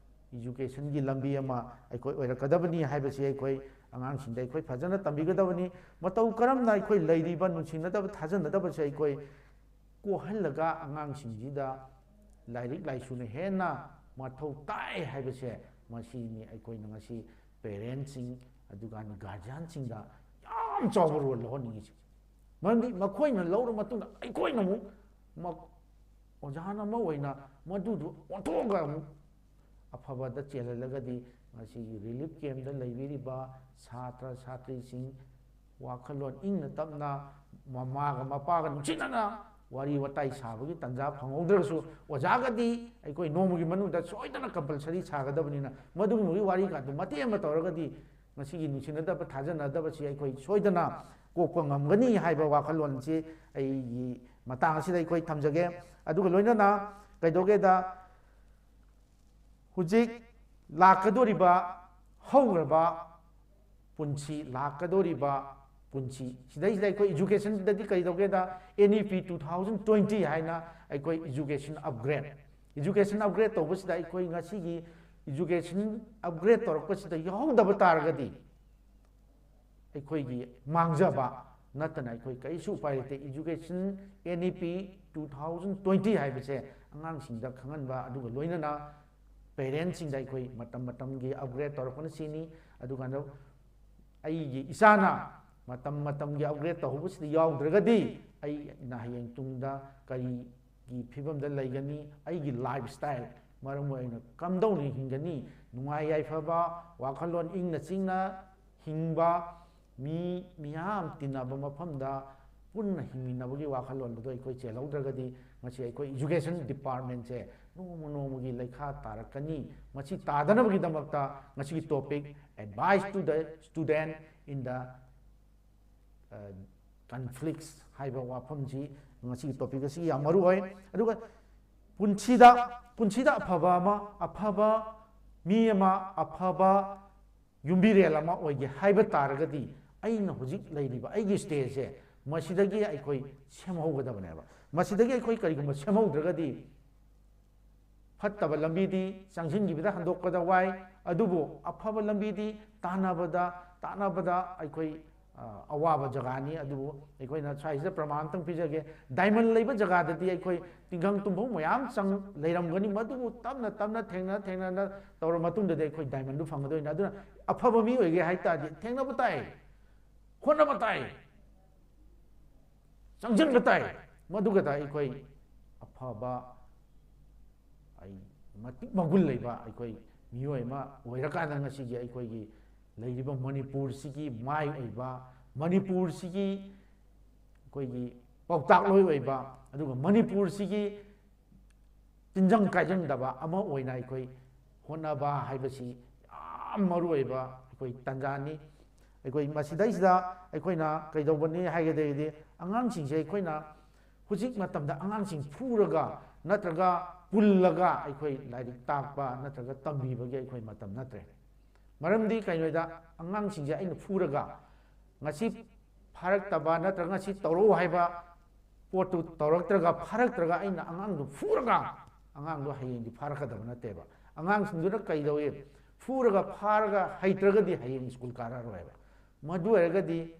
educationꯒꯤ ꯂꯝꯕꯤ ꯑꯃ ꯑꯩꯈꯣꯏ ꯑꯣꯏꯔꯛꯀꯗꯕꯅꯤ ꯍꯥꯏꯕꯁꯤ ꯑꯩꯈꯣꯏ ꯑꯉꯥꯡꯁꯤꯡꯗ ꯑꯩꯈꯣꯏ ꯐꯖꯅ ꯇꯝꯕꯤꯒꯗꯕꯅꯤ꯫ ꯃꯇꯧ ꯀꯔꯝꯅ ꯑꯩꯈꯣꯏ ꯂꯩꯔꯤꯕ ꯅꯨꯡꯁꯤꯅꯗꯕ ꯊꯥꯖꯅꯗꯕꯁꯦ ꯑꯩꯈꯣꯏ ꯀꯣꯛꯍꯜꯂꯒ ꯑꯉꯥꯡꯁꯤꯡꯁꯤꯗ ꯂꯥꯏꯔꯤꯛ ꯂꯥꯏꯁꯨꯅ ꯍꯦꯟꯅ ꯃꯊꯧ ꯇꯥꯏ ꯍꯥꯏꯕꯁꯦ, ꯃꯁꯤꯅꯤ ꯑꯩꯈꯣꯏꯅ ꯉꯁꯤ ꯄꯦꯔꯦꯟꯁꯁꯤꯡ ꯑꯗꯨꯒ ꯒꯥꯔꯖꯤꯌꯥꯟꯁꯤꯡꯗ ꯌꯥꯝ ꯆꯥꯎꯕ ꯔꯣꯜ ꯂꯧꯍꯟꯅꯤꯡꯉꯤꯁꯦ꯫ ꯃꯔꯝꯗꯤ ꯃꯈꯣꯏꯅ ꯂꯧꯔ ꯃꯇꯨꯡꯗ ꯑꯩꯈꯣꯏꯅ ꯑꯃꯨꯛ ꯃ-, ꯑꯣꯖꯥꯅ ꯑꯃ ꯑꯣꯏꯅ ꯃꯗꯨꯗꯨ ꯑꯣꯟꯊꯣꯛꯑꯒ ꯑꯃꯨꯛ ꯑꯐꯕꯗ ꯆꯦꯜꯍꯜꯂꯒꯗꯤ ꯉꯁꯤꯒꯤ ꯔꯤꯂꯤꯐ ꯀꯦꯝꯗ ꯂꯩꯕꯤꯔꯤꯕ ꯁꯥꯇ꯭ꯔ ꯁꯥꯇ꯭ꯔꯤꯁꯤꯡ ꯋꯥꯈꯜꯂꯣꯟ ꯏꯪꯅ ꯇꯞꯅ ꯃꯃꯥꯒ ꯃꯄꯥꯒ ꯅꯨꯡꯁꯤꯅꯅ ꯋꯥꯔꯤ ꯋꯥꯇꯥꯏ ꯁꯥꯕꯒꯤ ꯇꯥꯟꯖꯥ ꯐꯪꯍꯧꯗ꯭ꯔꯒꯁꯨ, ꯑꯣꯖꯥꯒꯗꯤ ꯑꯩꯈꯣꯏ ꯅꯣꯡꯃꯒꯤ ꯃꯅꯨꯡꯗ ꯁꯣꯏꯗꯅ ꯀꯝꯄꯜꯁꯔꯤ ꯁꯥꯒꯗꯕꯅꯤꯅ, ꯃꯗꯨꯒꯨꯝꯕꯒꯤ ꯋꯥꯔꯤꯒꯗꯨ ꯃꯇꯦꯛ ꯑꯃ ꯇꯧꯔꯒꯗꯤ ꯃꯁꯤꯒꯤ ꯅꯨꯡꯁꯤꯅꯗꯕ, ꯊꯥꯖꯅꯗꯕꯁꯤ ꯑꯩꯈꯣꯏ ꯁꯣꯏꯗꯅ ꯀꯣꯛꯄ ꯉꯝꯒꯅꯤ ꯍꯥꯏꯕ ꯋꯥꯈꯜꯂꯣꯟꯁꯤ ꯑꯩꯒꯤ ꯃꯇꯥꯡ ꯑꯁꯤꯗ ꯑꯩꯈꯣꯏ ꯊꯝꯖꯒꯦ꯫ ꯑꯗꯨꯒ ꯂꯣꯏꯅꯅ ꯀꯩꯗꯧꯒꯦꯗ, ꯍꯧꯖꯤꯛ ꯂꯥꯛꯀꯗꯧꯔꯤꯕ, ꯍꯧꯈ꯭ꯔꯕ ꯄꯨꯟꯁꯤ, ꯂꯥꯛꯀꯗꯧꯔꯤꯕ ꯄꯨꯟꯁꯤ ꯁꯤꯗꯩꯁꯤꯗ ꯑꯩꯈꯣꯏ ꯏꯖꯨꯀꯦꯁꯟꯗꯗꯤ ꯀꯩꯗꯧꯒꯦꯗ, N E P two thousand twenty ꯍꯥꯏꯅ ꯑꯩꯈꯣꯏ ꯏꯖꯨꯀꯦꯁꯟ ꯑꯞꯒ꯭ꯔꯦꯗ, ꯏꯖꯨꯀꯦꯁꯟ ꯑꯞꯒ꯭ꯔꯦꯗ ꯇꯧꯕꯁꯤꯗ ꯑꯩꯈꯣꯏ ꯉꯁꯤꯒꯤ ꯏꯖꯨꯀꯦꯁꯟ ꯑꯞꯒ꯭ꯔꯦꯗ ꯇꯧꯔꯛꯄꯁꯤꯗ ꯌꯥꯎꯗꯕ ꯇꯥꯔꯒꯗꯤ ꯑꯩꯈꯣꯏꯒꯤ ꯃꯥꯡꯖꯕ ꯅꯠꯇꯅ ꯑꯩꯈꯣꯏ ꯀꯔꯤꯁꯨ ꯎꯄꯥꯏ ꯂꯩꯇꯦ꯫ Education N E P two thousand twenty ꯍꯥꯏꯕꯁꯦ ꯑꯉꯥꯡꯁꯤꯡꯗ ꯈꯪꯍꯟꯕ, ꯑꯗꯨꯒ ꯂꯣꯏꯅꯅ ꯄꯦꯔꯦꯟꯁꯁꯤꯡꯗ ꯑꯩꯈꯣꯏ ꯃꯇꯝ ꯃꯇꯝꯒꯤ ꯑꯞꯒ꯭ꯔꯦꯗ ꯇꯧꯔꯛꯄꯅ ꯁꯤꯅꯤ꯫ ꯑꯗꯨꯀꯥꯟꯗ ꯑꯩꯒꯤ ꯏꯆꯥꯅ ꯃꯇꯝ ꯃꯇꯝꯒꯤ ꯑꯞꯒ꯭ꯔꯦꯗ ꯇꯧꯍꯧꯕꯁꯤꯗ ꯌꯥꯎꯗ꯭ꯔꯒꯗꯤ ꯑꯩꯅ ꯍꯌꯦꯡ ꯇꯨꯡꯗ ꯀꯔꯤꯒꯤ ꯐꯤꯕꯝꯗ ꯂꯩꯒꯅꯤ? ꯑꯩꯒꯤ ꯂꯥꯏꯐ ꯁ꯭ꯇꯥꯏꯜ, ꯃꯔꯝ ꯑꯣꯏꯅ ꯀꯝꯗꯧꯅ ꯍꯤꯡꯒꯅꯤ? ꯅꯨꯡꯉꯥꯏ ꯌꯥꯏꯐꯕ, ꯋꯥꯈꯜꯂꯣꯟ ꯏꯪꯅ ꯆꯤꯡꯅ ꯍꯤꯡꯕ, ꯃꯤ ꯃꯤꯌꯥꯝ ꯇꯤꯟꯅꯕ ꯃꯐꯝꯗ ꯄꯨꯟꯅ ꯍꯤꯡꯃꯤꯟꯅꯕꯒꯤ ꯋꯥꯈꯜꯂꯣꯟꯗꯨꯗ ꯑꯩꯈꯣꯏ ꯆꯦꯜꯍꯧꯗ꯭ꯔꯒꯗꯤ ꯉꯁꯤ ꯑꯩꯈꯣꯏ ꯏꯖꯨꯀꯦꯁꯟ ꯗꯤꯄꯥꯔꯠꯃꯦꯟꯁꯦ ꯅꯣꯡꯃ ꯅꯣꯡꯃꯒꯤ ꯂꯩꯈꯥ ꯇꯥꯔꯛꯀꯅꯤ꯫ ꯃꯁꯤ ꯇꯥꯗꯅꯕꯒꯤꯗꯃꯛꯇ ꯉꯁꯤꯒꯤ topic, Advice to the Student in the Conflicts ꯍꯥꯏꯕ ꯋꯥꯐꯝꯁꯤ ꯉꯁꯤꯒꯤ topic ꯑꯁꯤꯒꯤ ꯌꯥꯝ ꯃꯔꯨ ꯑꯣꯏ꯫ ꯑꯗꯨꯒ ꯄꯨꯟꯁꯤꯗ, ꯄꯨꯟꯁꯤꯗ ꯑꯐꯕ ꯑꯃ, ꯑꯐꯕ ꯃꯤ ꯑꯃ, ꯑꯐꯕ ꯌꯨꯝꯕꯤꯔꯦꯜ ꯑꯃ ꯑꯣꯏꯒꯦ ꯍꯥꯏꯕ ꯇꯥꯔꯒꯗꯤ ꯑꯩꯅ ꯍꯧꯖꯤꯛ ꯂꯩꯔꯤꯕ ꯑꯩꯒꯤ ꯁ꯭ꯇꯦꯖꯁꯦ ꯃꯁꯤꯗꯒꯤ ꯑꯩꯈꯣꯏ ꯁꯦꯝꯍꯧꯒꯗꯕꯅꯦꯕ꯫ ꯃꯁꯤꯗꯒꯤ ꯑꯩꯈꯣꯏ ꯀꯔꯤꯒꯨꯝꯕ ꯁꯦꯝꯍꯧꯗ꯭ꯔꯒꯗꯤ ꯐꯠꯇꯕ ꯂꯝꯕꯤꯗꯤ ꯆꯪꯁꯤꯟꯈꯤꯕꯗ ꯍꯟꯗꯣꯛꯄꯗ ꯋꯥꯏ, ꯑꯗꯨꯕꯨ ꯑꯐꯕ ꯂꯝꯕꯤꯗꯤ ꯇꯥꯟꯅꯕꯗ, ꯇꯥꯟꯅꯕꯗ ꯑꯩꯈꯣꯏ, ꯑ, ꯑꯋꯥꯕ ꯖꯒꯥꯅꯤ꯫ ꯑꯗꯨꯕꯨ ꯑꯩꯈꯣꯏꯅ ꯁ꯭ꯋꯥꯏꯁꯤꯗ ꯄ꯭ꯔꯃꯥꯟ ꯑꯝꯇꯪ ꯄꯤꯖꯒꯦ꯫ ꯗꯥꯏꯃꯟ ꯂꯩꯕ ꯖꯒꯥꯗꯗꯤ ꯑꯩꯈꯣꯏ ꯇꯤꯡꯈꯪ ꯇꯨꯝꯐꯝ ꯃꯌꯥꯝ ꯆꯪ ꯂꯩꯔꯝꯒꯅꯤ, ꯃꯗꯨꯕꯨ ꯇꯞꯅ ꯇꯞꯅ ꯊꯦꯡꯅ ꯊꯦꯡꯅꯅ ꯇꯧꯔ ꯃꯇꯨꯡꯗꯗꯤ ꯑꯩꯈꯣꯏ ꯗꯥꯏꯃꯟꯗꯨ ꯐꯪꯒꯗꯣꯏꯅꯤ꯫ ꯑꯗꯨꯅ ꯑꯐꯕ ꯃꯤ ꯑꯣꯏꯒꯦ ꯍꯥꯏ ꯇꯥꯔꯗꯤ ꯊꯦꯡꯅꯕ ꯇꯥꯏ, ꯍꯣꯠꯅꯕ ꯇꯥꯏ, ꯆꯪꯁꯤꯟꯕ ꯇꯥꯏ꯫ ꯃꯗꯨꯒꯗ ꯑꯩꯈꯣꯏ ꯑꯐꯕ, ꯑꯩ ꯃꯇꯤꯛ ꯃꯒꯨꯟ ꯂꯩꯕ ꯑꯩꯈꯣꯏ ꯃꯤꯑꯣꯏ ꯑꯃ ꯑꯣꯏꯔꯀꯥꯟꯗ ꯉꯁꯤꯒꯤ ꯑꯩꯈꯣꯏꯒꯤ ꯂꯩꯔꯤꯕ ꯃꯅꯤꯄꯨꯔꯁꯤꯒꯤ ꯃꯥꯏ ꯑꯣꯏꯕ, ꯃꯅꯤꯄꯨꯔꯁꯤꯒꯤ ꯑꯩꯈꯣꯏꯒꯤ ꯄꯥꯎꯇꯥꯛꯂꯣꯏ ꯑꯣꯏꯕ, ꯑꯗꯨꯒ ꯃꯅꯤꯄꯨꯔꯁꯤꯒꯤ ꯇꯤꯟꯖꯪ ꯀꯥꯏꯖꯪꯗꯕ ꯑꯃ ꯑꯣꯏꯅ ꯑꯩꯈꯣꯏ ꯍꯣꯠꯅꯕ ꯍꯥꯏꯕꯁꯤ ꯌꯥꯝ ꯃꯔꯨ ꯑꯣꯏꯕ ꯑꯩꯈꯣꯏ ꯇꯥꯟꯖꯥꯅꯤ꯫ ꯑꯩꯈꯣꯏ ꯃꯁꯤꯗꯩꯁꯤꯗ ꯑꯩꯈꯣꯏꯅ ꯀꯩꯗꯧꯕꯅꯤ ꯍꯥꯏꯒꯗꯤ, ꯑꯉꯥꯡꯁꯤꯡꯁꯦ ꯑꯩꯈꯣꯏꯅ ꯍꯧꯖꯤꯛ ꯃꯇꯝꯗ ꯑꯉꯥꯡꯁꯤꯡ ꯐꯨꯔꯒ ꯅꯠꯇ꯭ꯔꯒ ꯄꯨꯜꯂꯒ ꯑꯩꯈꯣꯏ ꯂꯥꯏꯔꯤꯛ ꯇꯥꯛꯄ ꯅꯠꯇ꯭ꯔꯒ ꯇꯝꯕꯤꯕꯒꯤ ꯑꯩꯈꯣꯏ ꯃꯇꯝ ꯅꯠꯇ꯭ꯔꯦ꯫ ꯃꯔꯝꯗꯤ ꯀꯩꯅꯣꯗ, ꯑꯉꯥꯡꯁꯤꯡꯁꯦ ꯑꯩꯅ ꯐꯨꯔꯒ ꯉꯁꯤ ꯐꯥꯔꯛꯇꯕ ꯅꯠꯇ꯭ꯔꯒ ꯉꯁꯤ ꯇꯧꯔꯛꯎ ꯍꯥꯏꯕ ꯄꯣꯠꯇꯨ ꯇꯧꯔꯛꯇ꯭ꯔꯒ, ꯐꯥꯔꯛꯇ꯭ꯔꯒ ꯑꯩꯅ ꯑꯉꯥꯡꯗꯨ ꯐꯨꯔꯒ, ꯑꯉꯥꯡꯗꯣ ꯍꯌꯦꯡꯗꯤ ꯐꯥꯔꯛꯀꯗꯕ ꯅꯠꯇꯦꯕ꯫ ꯑꯉꯥꯡꯁꯤꯡꯗꯨꯅ ꯀꯩꯗꯧꯏ? ꯐꯨꯔꯒ ꯐꯥꯔꯒ ꯍꯩꯇ꯭ꯔꯒꯗꯤ ꯍꯌꯦꯡ ꯁ꯭ꯀꯨꯜ ꯀꯥꯔꯛꯑꯔꯣꯏꯕ꯫ ꯃꯗꯨ ꯑꯣꯏꯔꯒꯗꯤ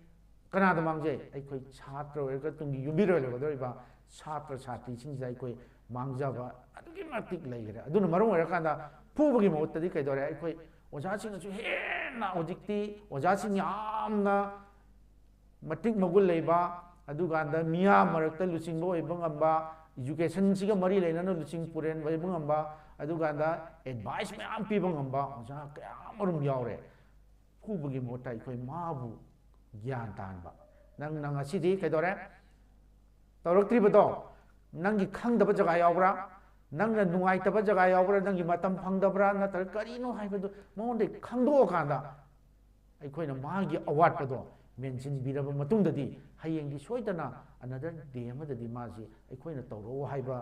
ꯀꯅꯥꯗ ꯃꯥꯡꯖꯩ? ꯑꯩꯈꯣꯏ ꯁꯥꯇ꯭ꯔ ꯑꯣꯏꯔꯒ ꯇꯨꯡꯒꯤ ꯌꯨꯝꯕꯤꯔꯣꯜ ꯑꯣꯏꯒꯗꯧꯔꯤꯕ ꯁꯥꯇ꯭ꯔ ꯁꯥꯇ꯭ꯔꯤꯁꯤꯡꯁꯤꯗ ꯑꯩꯈꯣꯏ ꯃꯥꯡꯖꯕ ꯑꯗꯨꯛꯀꯤ ꯃꯇꯤꯛ ꯂꯩꯈ꯭ꯔꯦ꯫ ꯑꯗꯨꯅ ꯃꯔꯝ ꯑꯣꯏꯔꯀꯥꯟꯗ ꯐꯨꯕꯒꯤ ꯃꯍꯨꯠꯇꯗꯤ ꯀꯩꯗꯧꯔꯦ? ꯑꯩꯈꯣꯏ ꯑꯣꯖꯥꯁꯤꯡꯅꯁꯨ ꯍꯦꯟꯅ ꯍꯧꯖꯤꯛꯇꯤ ꯑꯣꯖꯥꯁꯤꯡ ꯌꯥꯝꯅ ꯃꯇꯤꯛ ꯃꯒꯨꯟ ꯂꯩꯕ, ꯑꯗꯨꯀꯥꯟꯗ ꯃꯤꯌꯥꯝ ꯃꯔꯛꯇ ꯂꯨꯆꯤꯡꯕ ꯑꯣꯏꯕ ꯉꯝꯕ, ꯏꯖꯨꯀꯦꯁꯟꯁꯤꯒ ꯃꯔꯤ ꯂꯩꯅꯅ ꯂꯨꯆꯤꯡ ꯄꯨꯔꯦꯟ ꯑꯣꯏꯕ ꯉꯝꯕ, ꯑꯗꯨꯀꯥꯟꯗ ꯑꯦꯗꯚꯥꯏꯁ ꯃꯌꯥꯝ ꯄꯤꯕ ꯉꯝꯕ ꯑꯣꯖꯥ ꯀꯌꯥ ꯑꯃꯔꯣꯝ ꯌꯥꯎꯔꯦ꯫ ꯐꯨꯕꯒꯤ ꯃꯍꯨꯠꯇ ꯑꯩꯈꯣꯏ ꯃꯥꯕꯨ ꯒ꯭ꯌꯥꯟ ꯇꯥꯍꯟꯕ꯫ ꯅꯪꯅ ꯉꯁꯤꯗꯤ ꯀꯩꯗꯧꯔꯦ? ꯇꯧꯔꯛꯇ꯭ꯔꯤꯕꯗꯣ ꯅꯪꯒꯤ ꯈꯪꯗꯕ ꯖꯒꯥ ꯌꯥꯎꯕ꯭ꯔꯥ? ꯅꯪꯅ ꯅꯨꯡꯉꯥꯏꯇꯕ ꯖꯒꯥ ꯌꯥꯎꯕ꯭ꯔꯥ? ꯅꯪꯒꯤ ꯃꯇꯝ ꯐꯪꯗꯕ꯭ꯔꯥ? ꯅꯠꯇ꯭ꯔꯒ ꯀꯔꯤꯅꯣ ꯍꯥꯏꯕꯗꯨ ꯃꯉꯣꯟꯗ ꯈꯪꯗꯣꯛꯑꯀꯥꯟꯗ ꯑꯩꯈꯣꯏꯅ ꯃꯥꯒꯤ ꯑꯋꯥꯠꯄꯗꯣ ꯃꯦꯟꯁꯤꯟꯕꯤꯔꯕ ꯃꯇꯨꯡꯗꯗꯤ ꯍꯌꯦꯡꯗꯤ ꯁꯣꯏꯗꯅ another day ꯑꯃꯗꯗꯤ ꯃꯥꯁꯤ ꯑꯩꯈꯣꯏꯅ ꯇꯧꯔꯛꯑꯣ ꯍꯥꯏꯕ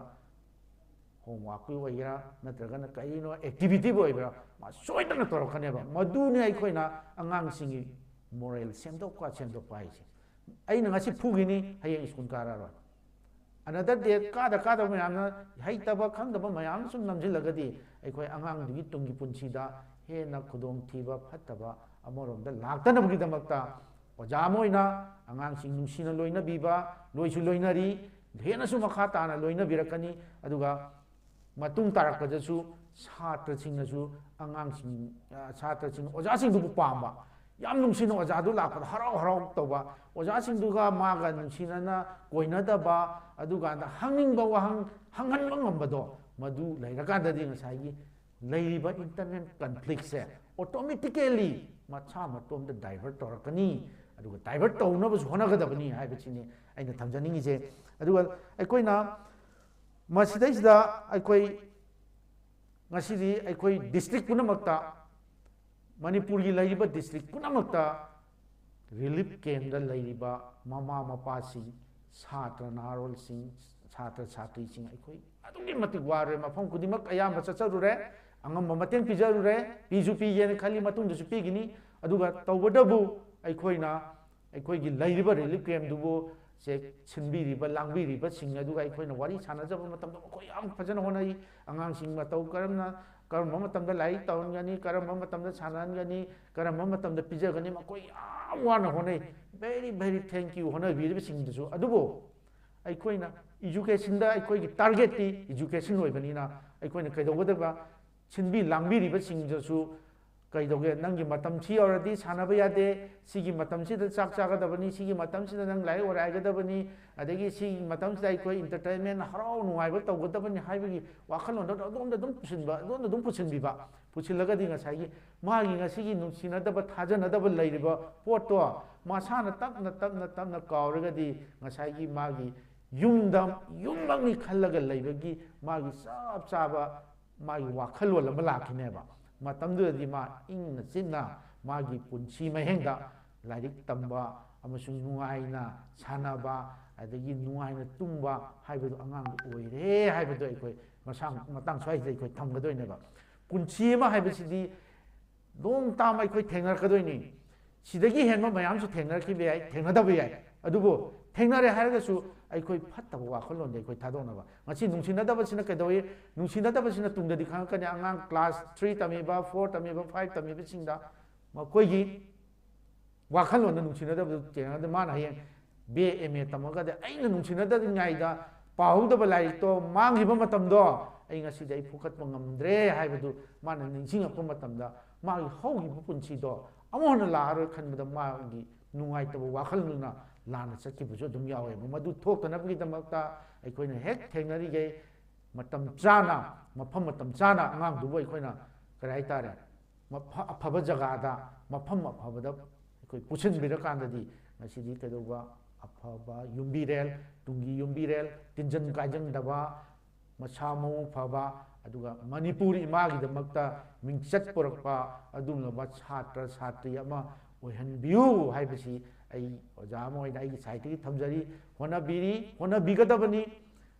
ꯍꯣꯝꯋꯥꯔꯛꯄꯨ ꯑꯣꯏꯒꯦꯔꯥ ꯅꯠꯇ꯭ꯔꯒꯅ ꯀꯔꯤꯅꯣ ꯑꯦꯛꯇꯤꯚꯤꯇꯤꯕꯨ ꯑꯣꯏꯒꯦꯔꯥ ꯃꯥ ꯁꯣꯏꯗꯅ ꯇꯧꯔꯛꯀꯅꯦꯕ꯫ ꯃꯗꯨꯅꯤ ꯑꯩꯈꯣꯏꯅ ꯑꯉꯥꯡꯁꯤꯡꯒꯤ ꯃꯣꯔꯦꯜ ꯁꯦꯝꯗꯣꯛꯄ ꯁꯦꯝꯗꯣꯛꯄ ꯍꯥꯏꯁꯦ꯫ ꯑꯩꯅ ꯉꯁꯤ ꯐꯨꯈꯤꯅꯤ, ꯍꯌꯦꯡ ꯁ꯭ꯀꯨꯜ ꯀꯥꯔꯛꯑꯔꯣꯏ꯫ Another day ꯀꯥꯗ ꯀꯥꯗꯕ ꯃꯌꯥꯝꯅ, ꯍꯩꯇꯕ ꯈꯪꯗꯕ ꯃꯌꯥꯝ ꯁꯨꯝ ꯅꯝꯁꯤꯜꯂꯒꯗꯤ ꯑꯩꯈꯣꯏ ꯑꯉꯥꯡꯗꯨꯒꯤ ꯇꯨꯡꯒꯤ ꯄꯨꯟꯁꯤꯗ ꯍꯦꯟꯅ ꯈꯨꯗꯣꯡꯊꯤꯕ ꯐꯠꯇꯕ ꯑꯃꯔꯣꯝꯗ ꯂꯥꯛꯇꯅꯕꯒꯤꯗꯃꯛꯇ ꯑꯣꯖꯥ ꯑꯃ ꯑꯣꯏꯅ ꯑꯉꯥꯡꯁꯤꯡ ꯅꯨꯡꯁꯤꯅ ꯂꯣꯏꯅꯕꯤꯕ, ꯂꯣꯏꯁꯨ ꯂꯣꯏꯅꯔꯤ, ꯍꯦꯟꯅꯁꯨ ꯃꯈꯥ ꯇꯥꯅ ꯂꯣꯏꯅꯕꯤꯔꯛꯀꯅꯤ꯫ ꯑꯗꯨꯒ ꯃꯇꯨꯡ ꯇꯥꯔꯛꯄꯗꯁꯨ ꯁꯥꯇ꯭ꯔꯁꯤꯡꯅꯁꯨ ꯑꯉꯥꯡꯁꯤꯡ, ꯑ, ꯁꯥꯇ꯭ꯔꯁꯤꯡ ꯑꯣꯖꯥꯁꯤꯡꯗꯨꯕꯨ ꯄꯥꯝꯕ, ꯌꯥꯝ ꯅꯨꯡꯁꯤꯅ ꯑꯣꯖꯥꯗꯨ ꯂꯥꯛꯄꯗ ꯍꯔꯥꯎ ꯍꯔꯥꯎ ꯇꯧꯕ, ꯑꯣꯖꯥꯁꯤꯡꯗꯨꯒ ꯃꯥꯒ ꯅꯨꯡꯁꯤꯅꯅ ꯀꯣꯏꯅꯗꯕ, ꯑꯗꯨꯀꯥꯟꯗ ꯍꯪꯅꯤꯡꯕ ꯋꯥꯍꯪ ꯍꯪꯍꯟꯕ ꯉꯝꯕꯗꯣ, ꯃꯗꯨ ꯂꯩꯔꯀꯥꯟꯗꯗꯤ ꯉꯁꯥꯏꯒꯤ ꯂꯩꯔꯤꯕ internal conflictꯁꯦ automatically ꯃꯁꯥ ꯃꯇꯣꯝꯇ divert ꯇꯧꯔꯛꯀꯅꯤ꯫ ꯑꯗꯨꯒ divert ꯇꯧꯅꯕꯁꯨ ꯍꯣꯠꯅꯒꯗꯕꯅꯤ ꯍꯥꯏꯕꯁꯤꯅꯤ ꯑꯩꯅ ꯊꯝꯖꯅꯤꯡꯉꯤꯁꯦ꯫ ꯑꯗꯨꯒ ꯑꯩꯈꯣꯏꯅ ꯃꯁꯤꯗꯩꯁꯤꯗ ꯑꯩꯈꯣꯏ ꯉꯁꯤꯗꯤ ꯑꯩꯈꯣꯏ district ꯄꯨꯝꯅꯃꯛꯇ ꯃꯅꯤꯄꯨꯔꯒꯤ ꯂꯩꯔꯤꯕ ꯗꯤꯁꯇ꯭ꯔꯤꯛ ꯄꯨꯝꯅꯃꯛꯇ ꯔꯤꯂꯤꯐ ꯀꯦꯝꯗ ꯂꯩꯔꯤꯕ ꯃꯃꯥ ꯃꯄꯥꯁꯤꯡ, ꯁꯥꯇ꯭ꯔ ꯅꯍꯥꯔꯣꯜꯁꯤꯡ, ꯁꯥꯇ꯭ꯔ ꯁꯥꯇ꯭ꯔꯤꯁꯤꯡ ꯑꯩꯈꯣꯏ ꯑꯗꯨꯛꯀꯤ ꯃꯇꯤꯛ ꯋꯥꯔꯦ꯫ ꯃꯐꯝ ꯈꯨꯗꯤꯡꯃꯛ ꯑꯌꯥꯝꯕ ꯆꯠꯆꯔꯨꯔꯦ, ꯑꯉꯝꯕ ꯃꯇꯦꯡ ꯄꯤꯖꯔꯨꯔꯦ, ꯄꯤꯁꯨ ꯄꯤꯒꯦꯅ ꯈꯜꯂꯤ, ꯃꯇꯨꯡꯗꯁꯨ ꯄꯤꯒꯅꯤ꯫ ꯑꯗꯨꯒ ꯇꯧꯕꯇꯕꯨ ꯑꯩꯈꯣꯏꯅ ꯑꯩꯈꯣꯏꯒꯤ ꯂꯩꯔꯤꯕ ꯔꯤꯂꯤꯐ ꯀꯦꯝꯗꯨꯕꯨ ꯁꯦ ꯁꯤꯟꯕꯤꯔꯤꯕ ꯂꯥꯡꯕꯤꯔꯤꯕꯁꯤꯡ ꯑꯗꯨꯒ ꯑꯩꯈꯣꯏꯅ ꯋꯥꯔꯤ ꯁꯥꯟꯅꯖꯕ ꯃꯇꯝꯗ ꯃꯈꯣꯏ ꯌꯥꯝ ꯐꯖꯅ ꯍꯣꯠꯅꯩ꯫ ꯑꯉꯥꯡꯁꯤꯡ ꯃꯇꯧ ꯀꯔꯝꯅ, ꯀꯔꯝꯕ ꯃꯇꯝꯗ ꯂꯥꯏꯔꯤꯛ ꯇꯧꯍꯟꯒꯅꯤ, ꯀꯔꯝꯕ ꯃꯇꯝꯗ ꯁꯥꯟꯅꯍꯟꯒꯅꯤ, ꯀꯔꯝꯕ ꯃꯇꯝꯗ ꯄꯤꯖꯒꯅꯤ, ꯃꯈꯣꯏ ꯌꯥꯝ ꯋꯥꯅ ꯍꯣꯠꯅꯩ꯫ Very very thank you ꯍꯣꯠꯅꯕꯤꯔꯤꯕꯁꯤꯡꯗꯨꯁꯨ꯫ ꯑꯗꯨꯕꯨ ꯑꯩꯈꯣꯏꯅ ꯏꯖꯨꯀꯦꯁꯟꯗ ꯑꯩꯈꯣꯏꯒꯤ ꯇꯥꯔꯒꯦꯠꯇꯤ ꯏꯖꯨꯀꯦꯁꯟ ꯑꯣꯏꯕꯅꯤꯅ ꯑꯩꯈꯣꯏꯅ ꯀꯩꯗꯧꯒꯗꯕ, ꯁꯤꯟꯕꯤ ꯂꯥꯡꯕꯤꯔꯤꯕꯁꯤꯡꯗꯁꯨ ꯀꯩꯗꯧꯒꯦ, ꯅꯪꯒꯤ ꯃꯇꯝ ꯁꯤ ꯌꯧꯔꯗꯤ ꯁꯥꯟꯅꯕ ꯌꯥꯗꯦ, ꯁꯤꯒꯤ ꯃꯇꯝꯁꯤꯗ ꯆꯥꯛ ꯆꯥꯒꯗꯕꯅꯤ, ꯁꯤꯒꯤ ꯃꯇꯝꯁꯤꯗ ꯅꯪ ꯂꯥꯏꯔꯤꯛ ꯑꯣꯔꯥꯏꯒꯗꯕꯅꯤ, ꯑꯗꯒꯤ ꯁꯤꯒꯤ ꯃꯇꯝꯁꯤꯗ ꯑꯩꯈꯣꯏ ꯏꯟꯇꯔꯇꯦꯟꯃꯦꯟ, ꯍꯔꯥꯎ ꯅꯨꯡꯉꯥꯏꯕ ꯇꯧꯒꯗꯕꯅꯤ ꯍꯥꯏꯕꯒꯤ ꯋꯥꯈꯜꯂꯣꯟꯗꯣ ꯑꯗꯣꯝꯗ ꯑꯗꯨꯝ ꯄꯨꯁꯤꯟꯕ, ꯑꯗꯣꯝꯗ ꯑꯗꯨꯝ ꯄꯨꯁꯤꯟꯕꯤꯕ꯫ ꯄꯨꯁꯤꯜꯂꯒꯗꯤ ꯉꯁꯥꯏꯒꯤ ꯃꯥꯒꯤ ꯉꯁꯤꯒꯤ ꯅꯨꯡꯁꯤꯅꯗꯕ, ꯊꯥꯖꯅꯗꯕ ꯂꯩꯔꯤꯕ ꯄꯣꯠꯇꯣ ꯃꯁꯥꯅ ꯇꯞꯅ ꯇꯞꯅ ꯇꯞꯅ ꯀꯥꯎꯔꯒꯗꯤ ꯉꯁꯥꯏꯒꯤ ꯃꯥꯒꯤ ꯌꯨꯝꯗ, ꯌꯨꯝꯃꯛꯅꯤ ꯈꯜꯂꯒ ꯂꯩꯕꯒꯤ ꯃꯥꯒꯤ ꯆꯞ ꯆꯥꯕ ꯃꯥꯒꯤ ꯋꯥꯈꯜꯂꯣꯟ ꯑꯃ ꯂꯥꯛꯈꯤꯅꯦꯕ꯫ ꯃꯇꯝꯗꯨꯗꯗꯤ ꯃꯥ ꯏꯪꯅ ꯆꯤꯛꯅ ꯃꯥꯒꯤ ꯄꯨꯟꯁꯤ ꯃꯍꯤꯡꯗ ꯂꯥꯏꯔꯤꯛ ꯇꯝꯕ ꯑꯃꯁꯨꯡ ꯅꯨꯡꯉꯥꯏꯅ ꯁꯥꯟꯅꯕ, ꯑꯗꯒꯤ ꯅꯨꯡꯉꯥꯏꯅ ꯇꯨꯝꯕ ꯍꯥꯏꯕꯗꯨ ꯑꯉꯥꯡꯗꯨ ꯑꯣꯏꯔꯦ ꯍꯥꯏꯕꯗꯨ ꯑꯩꯈꯣꯏ ꯃꯁꯥ-, ꯃꯇꯥꯡ ꯁ꯭ꯋꯥꯏꯁꯤꯗ ꯑꯩꯈꯣꯏ ꯊꯝꯒꯗꯣꯏꯅꯦꯕ꯫ ꯄꯨꯟꯁꯤ ꯑꯃ ꯍꯥꯏꯕꯁꯤꯗꯤ long term ꯑꯩꯈꯣꯏ ꯊꯦꯡꯅꯔꯛꯀꯗꯣꯏꯅꯤ꯫ ꯁꯤꯗꯒꯤ ꯍꯦꯟꯕ ꯃꯌꯥꯝꯁꯨ ꯊꯦꯡꯅꯔꯛꯈꯤꯕ ꯌꯥꯏ, ꯊꯦꯡꯅꯗꯕ ꯌꯥꯏ꯫ ꯑꯗꯨꯕꯨ ꯊꯦꯡꯅꯔꯦ ꯍꯥꯏꯔꯒꯁꯨ ꯑꯩꯈꯣꯏ ꯐꯠꯇꯕ ꯋꯥꯈꯜꯂꯣꯟꯗ ꯑꯩꯈꯣꯏ ꯊꯥꯗꯣꯛꯅꯕ꯫ ꯉꯁꯤ ꯅꯨꯡꯁꯤꯅꯗꯕꯁꯤꯅ ꯀꯩꯗꯧꯏ? ꯅꯨꯡꯁꯤꯅꯗꯕꯁꯤꯅ ꯇꯨꯡꯗꯗꯤ ꯈꯪꯉꯛꯀꯅꯤ꯫ ꯑꯉꯥꯡ class three ꯇꯝꯃꯤꯕ, four ꯇꯝꯃꯤꯕ, five ꯇꯝꯃꯤꯕꯁꯤꯡꯗ ꯃꯈꯣꯏꯒꯤ ꯋꯥꯈꯜꯂꯣꯟꯗ ꯅꯨꯡꯁꯤꯅꯗꯕꯗꯨ ꯊꯦꯡꯅꯗꯦ꯫ ꯃꯥꯅ ꯍꯌꯦꯡ ꯕꯤ ꯑꯦ ꯑꯦꯝ ꯑꯦ ꯇꯝꯃꯒꯗꯤ ꯑꯩꯅ ꯅꯨꯡꯁꯤꯅꯗ꯭ꯔꯤꯉꯩꯗ ꯄꯥꯍꯧꯗꯕ ꯂꯥꯏꯔꯤꯛꯇꯣ ꯃꯥꯡꯈꯤꯕ ꯃꯇꯝꯗꯣ ꯑꯩ ꯉꯁꯤꯗꯤ ꯑꯩ ꯐꯨꯀꯠꯄ ꯉꯝꯗ꯭ꯔꯦ ꯍꯥꯏꯕꯗꯨ ꯃꯥꯅ ꯅꯤꯡꯁꯤꯡꯉꯛꯄ ꯃꯇꯝꯗ ꯃꯥꯒꯤ ꯍꯧꯈꯤꯕ ꯄꯨꯟꯁꯤꯗꯣ ꯑꯃꯨꯛ ꯍꯟꯅ ꯂꯥꯛꯑꯔꯣꯏ ꯈꯟꯕꯗ ꯃꯥꯒꯤ ꯅꯨꯡꯉꯥꯏꯇꯕ ꯋꯥꯈꯜꯗꯨꯅ ꯂꯥꯟꯅ ꯆꯠꯈꯤꯕꯁꯨ ꯑꯗꯨꯝ ꯌꯥꯎꯋꯦꯕ꯫ ꯃꯗꯨ ꯊꯣꯛꯇꯅꯕꯒꯤꯗꯃꯛꯇ ꯑꯩꯈꯣꯏꯅ ꯍꯦꯛ ꯊꯦꯡꯅꯔꯤꯈꯩ ꯃꯇꯝ ꯆꯥꯅ, ꯃꯐꯝ ꯃꯇꯝ ꯆꯥꯅ ꯑꯉꯥꯡꯗꯨꯕꯨ ꯑꯩꯈꯣꯏꯅ ꯀꯔꯤ ꯍꯥꯏꯇꯥꯔꯦ, ꯃꯐ-, ꯑꯐꯕ ꯖꯒꯥꯗ, ꯃꯐꯝ ꯑꯐꯕꯗ ꯑꯩꯈꯣꯏ ꯄꯨꯁꯤꯟꯕꯤꯔꯀꯥꯟꯗꯗꯤ ꯉꯁꯤꯗꯤ ꯀꯩꯗꯧꯕ, ꯑꯐꯕ ꯌꯨꯝꯕꯤꯔꯦꯜ, ꯇꯨꯡꯒꯤ ꯌꯨꯝꯕꯤꯔꯦꯜ, ꯇꯤꯟꯖꯪ ꯀꯥꯏꯖꯪꯗꯕ, ꯃꯁꯥ ꯃꯎ ꯐꯕ, ꯑꯗꯨꯒ ꯃꯅꯤꯄꯨꯔ ꯏꯃꯥꯒꯤꯗꯃꯛꯇ ꯃꯤꯡꯆꯠ ꯄꯨꯔꯛꯄ ꯑꯗꯨꯒꯨꯝꯂꯕ ꯁꯥꯇ꯭ꯔ ꯁꯥꯇ꯭ꯔꯤ ꯑꯃ ꯑꯣꯏꯍꯟꯕꯤꯌꯨ ꯍꯥꯏꯕꯁꯤ ꯑꯩ ꯑꯣꯖꯥ ꯑꯃ ꯑꯣꯏꯅ ꯑꯩꯒꯤ ꯁꯥꯏꯠꯇꯒꯤ ꯊꯝꯖꯔꯤ꯫ ꯍꯣꯠꯅꯕꯤꯔꯤ, ꯍꯣꯠꯅꯕꯤꯒꯗꯕꯅꯤ꯫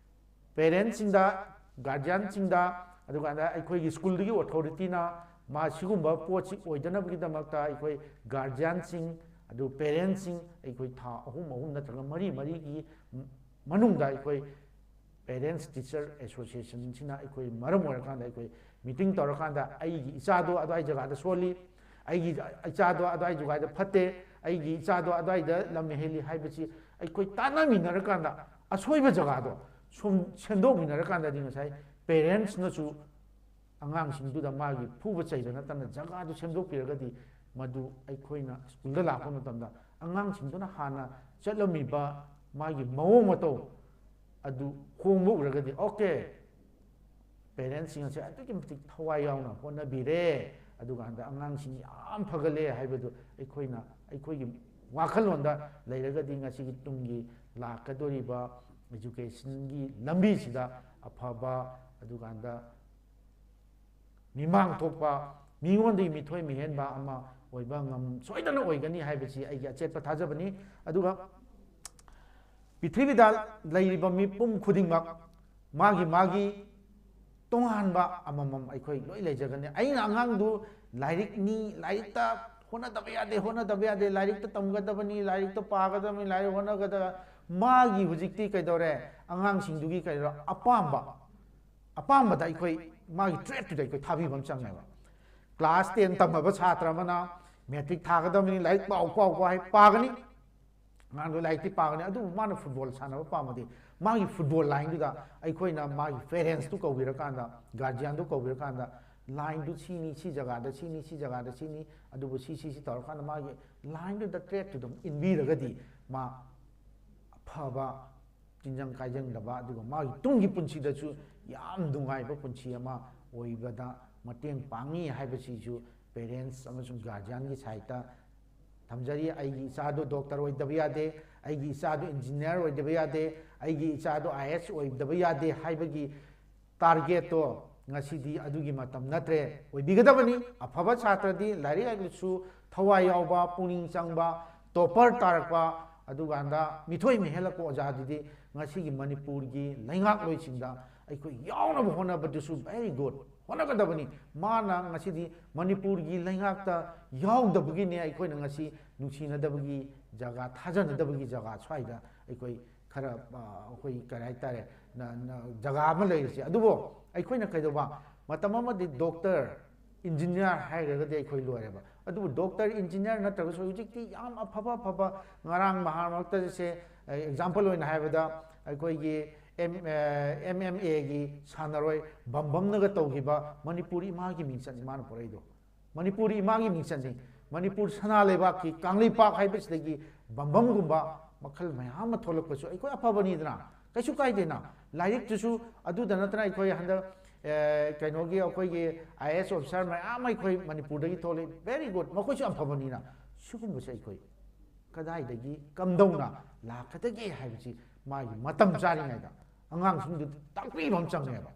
ꯄꯦꯔꯦꯟꯁꯁꯤꯡꯗ, ꯒꯥꯔꯖꯤꯌꯥꯟꯁꯤꯡꯗ, ꯑꯗꯨꯀꯥꯟꯗ ꯑꯩꯈꯣꯏꯒꯤ ꯁ꯭ꯀꯨꯜꯗꯨꯒꯤ ꯑꯣꯊꯣꯔꯤꯇꯤꯅ ꯃꯥ ꯁꯤꯒꯨꯝꯕ ꯄꯣꯠꯁꯤ ꯑꯣꯏꯗꯅꯕꯒꯤꯗꯃꯛꯇ ꯑꯩꯈꯣꯏ ꯒꯥꯔꯖꯤꯌꯥꯟꯁꯤꯡ, ꯑꯗꯨ ꯄꯦꯔꯦꯟꯁꯁꯤꯡ ꯑꯩꯈꯣꯏ ꯊꯥ ꯑꯍꯨꯝ ꯑꯍꯨꯝ ꯅꯠꯇ꯭ꯔꯒ ꯃꯔꯤ ꯃꯔꯤꯒꯤ ꯃꯅꯨꯡꯗ ꯑꯩꯈꯣꯏ ꯄꯦꯔꯦꯟꯁ ꯇꯤꯆꯔ ꯑꯦꯁꯣꯁꯤꯌꯦꯁꯟꯁꯤꯅ ꯑꯩꯈꯣꯏ ꯃꯔꯝ ꯑꯣꯏꯔꯀꯥꯟꯗ ꯑꯩꯈꯣꯏ ꯃꯤꯇꯤꯡ ꯇꯧꯔꯀꯥꯟꯗ ꯑꯩꯒꯤ ꯏꯆꯥꯗꯣ ꯑꯗꯨꯋꯥꯏ ꯖꯒꯥꯗ ꯁꯣꯜꯂꯤ, ꯑꯩꯒꯤ ꯏꯆꯥꯗꯣ ꯑꯗꯨꯋꯥꯏ ꯖꯒꯥꯗ ꯐꯠꯇꯦ, ꯑꯩꯒꯤ ꯏꯆꯥꯗꯣ ꯑꯗꯨꯋꯥꯏꯗ ꯂꯝ ꯍꯦꯜꯂꯤ ꯍꯥꯏꯕꯁꯤ ꯑꯩꯈꯣꯏ ꯇꯥꯟꯅꯃꯤꯟꯅꯔꯀꯥꯟꯗ ꯑꯁꯣꯏꯕ ꯖꯒꯥꯗꯣ ꯁꯨꯝ ꯁꯦꯝꯗꯣꯛꯃꯤꯟꯅꯔꯀꯥꯟꯗꯗꯤ ꯉꯁꯥꯏ ꯄꯦꯔꯦꯟꯁꯅꯁꯨ ꯑꯉꯥꯡꯁꯤꯡꯗꯨꯗ ꯃꯥꯒꯤ ꯐꯨꯕ ꯆꯩꯕ ꯅꯠꯇꯅ ꯖꯒꯥꯗꯨ ꯁꯦꯝꯗꯣꯛꯄꯤꯔꯒꯗꯤ ꯃꯗꯨ ꯑꯩꯈꯣꯏꯅ ꯁ꯭ꯀꯨꯜꯗ ꯂꯥꯛꯄ ꯃꯇꯝꯗ ꯑꯉꯥꯡꯁꯤꯡꯗꯨꯅ ꯍꯥꯟꯅ ꯆꯠꯂꯝꯃꯤꯕ ꯃꯥꯒꯤ ꯃꯑꯣꯡ ꯃꯇꯧ ꯑꯗꯨ ꯍꯣꯡꯕ ꯎꯔꯒꯗꯤ, ꯑꯣꯀꯦ, ꯄꯦꯔꯦꯟꯁꯁꯤꯡ ꯑꯁꯦ ꯑꯗꯨꯛꯀꯤ ꯃꯇꯤꯛ ꯊꯋꯥꯏ ꯌꯥꯎꯅ ꯍꯣꯠꯅꯕꯤꯔꯦ, ꯑꯗꯨꯀꯥꯟꯗ ꯑꯉꯥꯡꯁꯤꯡ ꯌꯥꯝ ꯐꯒꯠꯂꯦ ꯍꯥꯏꯕꯗꯨ ꯑꯩꯈꯣꯏꯅ, ꯑꯩꯈꯣꯏꯒꯤ ꯋꯥꯈꯜꯂꯣꯟꯗ ꯂꯩꯔꯒꯗꯤ ꯉꯁꯤꯒꯤ ꯇꯨꯡꯒꯤ ꯂꯥꯛꯀꯗꯧꯔꯤꯕ ꯏꯖꯨꯀꯦꯁꯟꯒꯤ ꯂꯝꯕꯤꯁꯤꯗ ꯑꯐꯕ, ꯑꯗꯨꯀꯥꯟꯗ ꯃꯤꯃꯥꯡ ꯊꯣꯛꯄ, ꯃꯤꯉꯣꯟꯗꯒꯤ ꯃꯤꯊꯣꯏ ꯃꯤꯍꯦꯟꯕ ꯑꯃ ꯑꯣꯏꯕ ꯉꯝ, ꯁꯣꯏꯗꯅ ꯑꯣꯏꯒꯅꯤ ꯍꯥꯏꯕꯁꯤ ꯑꯩꯒꯤ ꯑꯆꯦꯠꯄ ꯊꯥꯖꯕꯅꯤ꯫ ꯑꯗꯨꯒ ꯄ꯭ꯔꯤꯊꯤꯕꯤꯗ ꯂꯩꯔꯤꯕ ꯃꯤꯄꯨꯝ ꯈꯨꯗꯤꯡꯃꯛ ꯃꯥꯒꯤ ꯃꯥꯒꯤ ꯇꯣꯉꯥꯟꯕ ꯑꯃꯃꯝ ꯑꯩꯈꯣꯏ ꯂꯣꯏ ꯂꯩꯖꯒꯅꯤ꯫ ꯑꯩꯅ ꯑꯉꯥꯡꯗꯨ ꯂꯥꯏꯔꯤꯛꯅꯤ, ꯂꯥꯏꯔꯤꯛꯇ ꯍꯣꯠꯅꯗꯕ ꯌꯥꯗꯦ, ꯍꯣꯠꯅꯗꯕ ꯌꯥꯗꯦ, ꯂꯥꯏꯔꯤꯛꯇ ꯇꯝꯒꯗꯕꯅꯤ, ꯂꯥꯏꯔꯤꯛꯇ ꯄꯥꯒꯗꯕꯅꯤ, ꯂꯥꯏꯔꯤꯛ ꯍꯣꯠꯅꯒꯗꯕ, ꯃꯥꯒꯤ ꯍꯧꯖꯤꯛꯇꯤ ꯀꯩꯗꯧꯔꯦ, ꯑꯉꯥꯡꯁꯤꯡꯗꯨꯒꯤ ꯀꯩꯗꯧꯔꯦ, ꯑꯄꯥꯝꯕ, ꯑꯄꯥꯝꯕꯗ ꯑꯩꯈꯣꯏ ꯃꯥꯒꯤ ꯇ꯭ꯔꯦꯠꯇꯨꯗ ꯑꯩꯈꯣꯏ ꯊꯥꯕꯤꯕ ꯑꯃ ꯆꯪꯉꯦꯕ꯫ ꯀ꯭ꯂꯥꯁ ꯇꯦꯟ ꯇꯝꯃꯕ ꯁꯥꯇ꯭ꯔ ꯑꯃꯅ ꯃꯦꯇ꯭ꯔꯤꯛ ꯊꯥꯒꯗꯕꯅꯤ, ꯂꯥꯏꯔꯤꯛ ꯄꯥꯎ ꯄꯥꯎ ꯄꯥꯎ ꯍꯥꯏ ꯄꯥꯒꯅꯤ, ꯑꯉꯥꯡꯗꯣ ꯂꯥꯏꯔꯤꯛꯇꯤ ꯄꯥꯒꯅꯤ, ꯑꯗꯨꯕꯨ ꯃꯥꯅ ꯐꯨꯠꯕꯣꯜ ꯁꯥꯟꯅꯕ ꯄꯥꯝꯃꯗꯤ ꯃꯥꯒꯤ ꯐꯨꯠꯕꯣꯜ ꯂꯥꯏꯟꯗꯨꯗ ꯑꯩꯈꯣꯏꯅ ꯃꯥꯒꯤ ꯄꯦꯔꯦꯟꯁꯇꯨ ꯀꯧꯕꯤꯔꯀꯥꯟꯗ, ꯒꯥꯔꯖꯤꯌꯥꯟꯗꯨ ꯀꯧꯕꯤꯔꯀꯥꯟꯗ ꯂꯥꯏꯟꯗꯨ ꯁꯤꯅꯤ, ꯁꯤ ꯖꯒꯥꯗ ꯁꯤꯅꯤ, ꯁꯤ ꯖꯒꯥꯗ ꯁꯤꯅꯤ, ꯑꯗꯨꯕꯨ ꯁꯤ, ꯁꯤ, ꯁꯤ ꯇꯧꯔꯀꯥꯟꯗ ꯃꯥꯒꯤ ꯂꯥꯏꯟꯗꯨꯗ ꯇ꯭ꯔꯦꯠꯇꯨ ꯑꯗꯨꯝ ꯏꯟꯕꯤꯔꯒꯗꯤ ꯃꯥ ꯑꯐꯕ, ꯇꯤꯟꯖꯪ ꯀꯥꯏꯖꯪꯗꯕ, ꯑꯗꯨꯒ ꯃꯥꯒꯤ ꯇꯨꯡꯒꯤ ꯄꯨꯟꯁꯤꯗꯁꯨ ꯌꯥꯝ ꯅꯨꯡꯉꯥꯏꯕ ꯄꯨꯟꯁꯤ ꯑꯃ ꯑꯣꯏꯕꯗ ꯃꯇꯦꯡ ꯄꯥꯡꯉꯤ ꯍꯥꯏꯕꯁꯤꯁꯨ ꯄꯦꯔꯦꯟꯁ ꯑꯃꯁꯨꯡ ꯒꯥꯔꯖꯤꯌꯥꯟꯒꯤ ꯁꯥꯏꯠꯇ ꯊꯝꯖꯔꯤ꯫ ꯑꯩꯒꯤ ꯏꯆꯥꯗꯣ ꯗꯣꯛꯇꯔ ꯑꯣꯏꯗꯕ ꯌꯥꯗꯦ, ꯑꯩꯒꯤ ꯏꯆꯥꯗꯣ ꯏꯟꯖꯤꯅꯤꯌꯥꯔ ꯑꯣꯏꯗꯕ ꯌꯥꯗꯦ, ꯑꯩꯒꯤ ꯏꯆꯥꯗꯣ ꯑꯥꯏ ꯑꯦ ꯑꯦꯁ ꯑꯣꯏꯗꯕ ꯌꯥꯗꯦ ꯍꯥꯏꯕꯒꯤ ꯇꯥꯔꯒꯦꯠꯇꯣ ꯉꯁꯤꯗꯤ ꯑꯗꯨꯒꯤ ꯃꯇꯝ ꯅꯠꯇ꯭ꯔꯦ꯫ ꯑꯣꯏꯕꯤꯒꯗꯕꯅꯤ꯫ ꯑꯐꯕ ꯁꯥꯇ꯭ꯔꯗꯤ ꯂꯥꯏꯔꯤꯛ ꯂꯥꯏꯁꯨ ꯊꯋꯥꯏ ꯌꯥꯎꯕ, ꯄꯨꯛꯅꯤꯡ ꯆꯪꯕ, ꯇꯣꯄꯔ ꯇꯥꯔꯛꯄ, ꯑꯗꯨꯀꯥꯟꯗ ꯃꯤꯊꯣꯏ ꯃꯤꯍꯦꯜꯂꯛꯄ ꯑꯣꯖꯥꯗꯨꯗꯤ ꯉꯁꯤꯒꯤ ꯃꯅꯤꯄꯨꯔꯒꯤ ꯂꯩꯉꯥꯛꯂꯣꯏꯁꯤꯡꯗ ꯑꯩꯈꯣꯏ ꯌꯥꯎꯅꯕ ꯍꯣꯠꯅꯕꯗꯨꯁꯨ very good꯫ ꯍꯣꯠꯅꯒꯗꯕꯅꯤ꯫ ꯃꯥꯅ ꯉꯁꯤꯗꯤ ꯃꯅꯤꯄꯨꯔꯒꯤ ꯂꯩꯉꯥꯛꯇ ꯌꯥꯎꯗꯕꯒꯤꯅꯦ ꯑꯩꯈꯣꯏꯅ ꯉꯁꯤ ꯅꯨꯡꯁꯤꯅꯗꯕꯒꯤ ꯖꯒꯥ, ꯊꯥꯖꯅꯗꯕꯒꯤ ꯖꯒꯥ ꯁ꯭ꯋꯥꯏꯗ ꯑꯩꯈꯣꯏ ꯈꯔ, ꯑ, ꯑꯩꯈꯣꯏ ꯀꯔꯤ ꯍꯥꯏꯇꯥꯔꯦ, ꯅ-, ꯅ-, ꯖꯒꯥ ꯑꯃ ꯂꯩꯔꯤꯁꯦ꯫ ꯑꯗꯨꯕꯨ ꯑꯩꯈꯣꯏꯅ ꯀꯩꯗꯧꯕ, ꯃꯇꯝ ꯑꯃꯗꯤ ꯗꯣꯛꯇꯔ, ꯏꯟꯖꯤꯅꯤꯌꯥꯔ ꯍꯥꯏꯔꯒꯗꯤ ꯑꯩꯈꯣꯏ ꯂꯣꯏꯔꯦꯕ꯫ ꯑꯗꯨꯕꯨ ꯗꯣꯛꯇꯔ, ꯏꯟꯖꯤꯅꯤꯌꯥꯔ ꯅꯠꯇ꯭ꯔꯒꯁꯨ ꯍꯧꯖꯤꯛꯇꯤ ꯌꯥꯝ ꯑꯐꯕ ꯑꯐꯕ, ꯉꯔꯥꯡ ꯅꯍꯥꯟ ꯃꯔꯛꯇꯁꯦ, ꯑꯦꯛꯖꯥꯝꯄꯜ ꯑꯣꯏꯅ ꯍꯥꯏꯕꯗ, ꯑꯩꯈꯣꯏꯒꯤ ꯑꯦꯝ, ꯑꯦꯝ ꯑꯦꯝ ꯑꯦꯒꯤ ꯁꯥꯟꯅꯔꯣꯏ ꯕꯝꯕꯝꯅꯒ ꯇꯧꯈꯤꯕ ꯃꯅꯤꯄꯨꯔ ꯏꯃꯥꯒꯤ ꯃꯤꯡꯆꯠꯅꯤ ꯃꯥꯅ ꯄꯨꯔꯛꯏꯗꯣ꯫ ꯃꯅꯤꯄꯨꯔ ꯏꯃꯥꯒꯤ ꯃꯤꯡꯆꯠꯅꯤ꯫ ꯃꯅꯤꯄꯨꯔ ꯁꯅꯥ ꯂꯩꯕꯥꯛꯀꯤ ꯀꯪꯂꯩꯄꯥꯛ ꯍꯥꯏꯕꯁꯤꯗꯒꯤ ꯕꯝꯕꯝꯒꯨꯝꯕ ꯃꯈꯜ ꯃꯌꯥꯝ ꯑꯃ ꯊꯣꯛꯂꯛꯄꯁꯨ ꯑꯩꯈꯣꯏ ꯑꯐꯕꯅꯤꯗꯅ꯫ ꯀꯩꯁꯨ ꯀꯥꯏꯗꯦꯅ꯫ ꯂꯥꯏꯔꯤꯛꯇꯨꯁꯨ ꯑꯗꯨꯗ ꯅꯠꯇꯅ ꯑꯩꯈꯣꯏ ꯍꯟꯗꯛ, ꯑꯦ, ꯀꯩꯅꯣꯒꯤ ꯑꯩꯈꯣꯏꯒꯤ ꯑꯥꯏ ꯑꯦ ꯑꯦꯁ ꯑꯣꯐꯤꯁꯥꯔ ꯃꯌꯥꯝ ꯑꯩꯈꯣꯏ ꯃꯅꯤꯄꯨꯔꯗꯒꯤ ꯊꯣꯛꯂꯛꯏ꯫ Very good꯫ ꯃꯈꯣꯏꯁꯨ ꯑꯐꯕꯅꯤꯅ꯫ ꯁꯤꯒꯨꯝꯕꯁꯦ ꯑꯩꯈꯣꯏ ꯀꯗꯥꯏꯗꯒꯤ ꯀꯝꯗꯧꯅ ꯂꯥꯛꯀꯗꯒꯦ ꯍꯥꯏꯕꯁꯤ ꯃꯥꯒꯤ ꯃꯇꯝ ꯆꯥꯔꯤꯉꯩꯗ ꯑꯉꯥꯡꯁꯤꯡꯗꯨ ꯇꯥꯛꯄꯤꯕ ꯑꯃ ꯆꯪꯉꯦꯕ꯫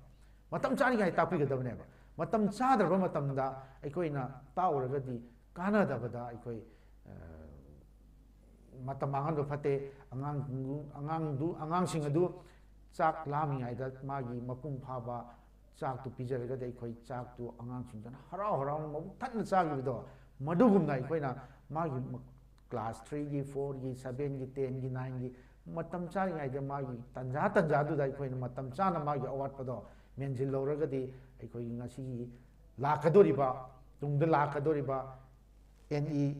ꯃꯇꯝ ꯆꯥꯔꯤꯉꯩꯗ ꯇꯥꯛꯄꯤꯒꯗꯕꯅꯦꯕ꯫ ꯃꯇꯝ ꯆꯥꯗ꯭ꯔꯕ ꯃꯇꯝꯗ ꯑꯩꯈꯣꯏꯅ ꯇꯥꯛꯎꯔꯒꯗꯤ ꯀꯥꯟꯅꯗꯕꯗ ꯑꯩꯈꯣꯏ, ꯑ, ꯃꯇꯝ ꯃꯥꯡꯍꯟꯕ ꯐꯠꯇꯦ꯫ ꯑꯉꯥꯡ, ꯑꯉꯥꯡꯗꯨ, ꯑꯉꯥꯡꯁꯤꯡ ꯑꯗꯨ ꯆꯥꯛ ꯂꯥꯝꯃꯤꯉꯩꯗ ꯃꯥꯒꯤ ꯃꯄꯨꯡ ꯐꯥꯕ ꯆꯥꯛꯇꯨ ꯄꯤꯖꯔꯒꯗꯤ ꯑꯩꯈꯣꯏ ꯆꯥꯛꯇꯨ ꯑꯉꯥꯡꯁꯤꯡꯗꯨꯅ ꯍꯔꯥꯎ ꯍꯔꯥꯎꯅ ꯃꯕꯨꯛ ꯊꯟꯅ ꯆꯥꯈꯤꯕꯗꯣ, ꯃꯗꯨꯒꯨꯝꯅ ꯑꯩꯈꯣꯏꯅ ꯃꯥꯒꯤ ꯃ-, ꯀ꯭ꯂꯥꯁ ꯊ꯭ꯔꯤꯒꯤ, ꯐꯣꯔꯒꯤ, ꯁꯚꯦꯟꯒꯤ, ꯇꯦꯟꯒꯤ, ꯅꯥꯏꯟꯒꯤ ꯃꯇꯝ ꯆꯥꯔꯤꯉꯩꯗ ꯃꯥꯒꯤ ꯇꯟꯖꯥ ꯇꯟꯖꯥꯗꯨꯗ ꯑꯩꯈꯣꯏꯅ ꯃꯇꯝ ꯆꯥꯅ ꯃꯥꯒꯤ ꯑꯋꯥꯠꯄꯗꯣ ꯃꯦꯟꯁꯤꯜꯍꯧꯔꯒꯗꯤ ꯑꯩꯈꯣꯏꯒꯤ ꯉꯁꯤꯒꯤ ꯂꯥꯛꯀꯗꯧꯔꯤꯕ, ꯇꯨꯡꯗ ꯂꯥꯛꯀꯗꯧꯔꯤꯕ ꯑꯦꯟ ꯏ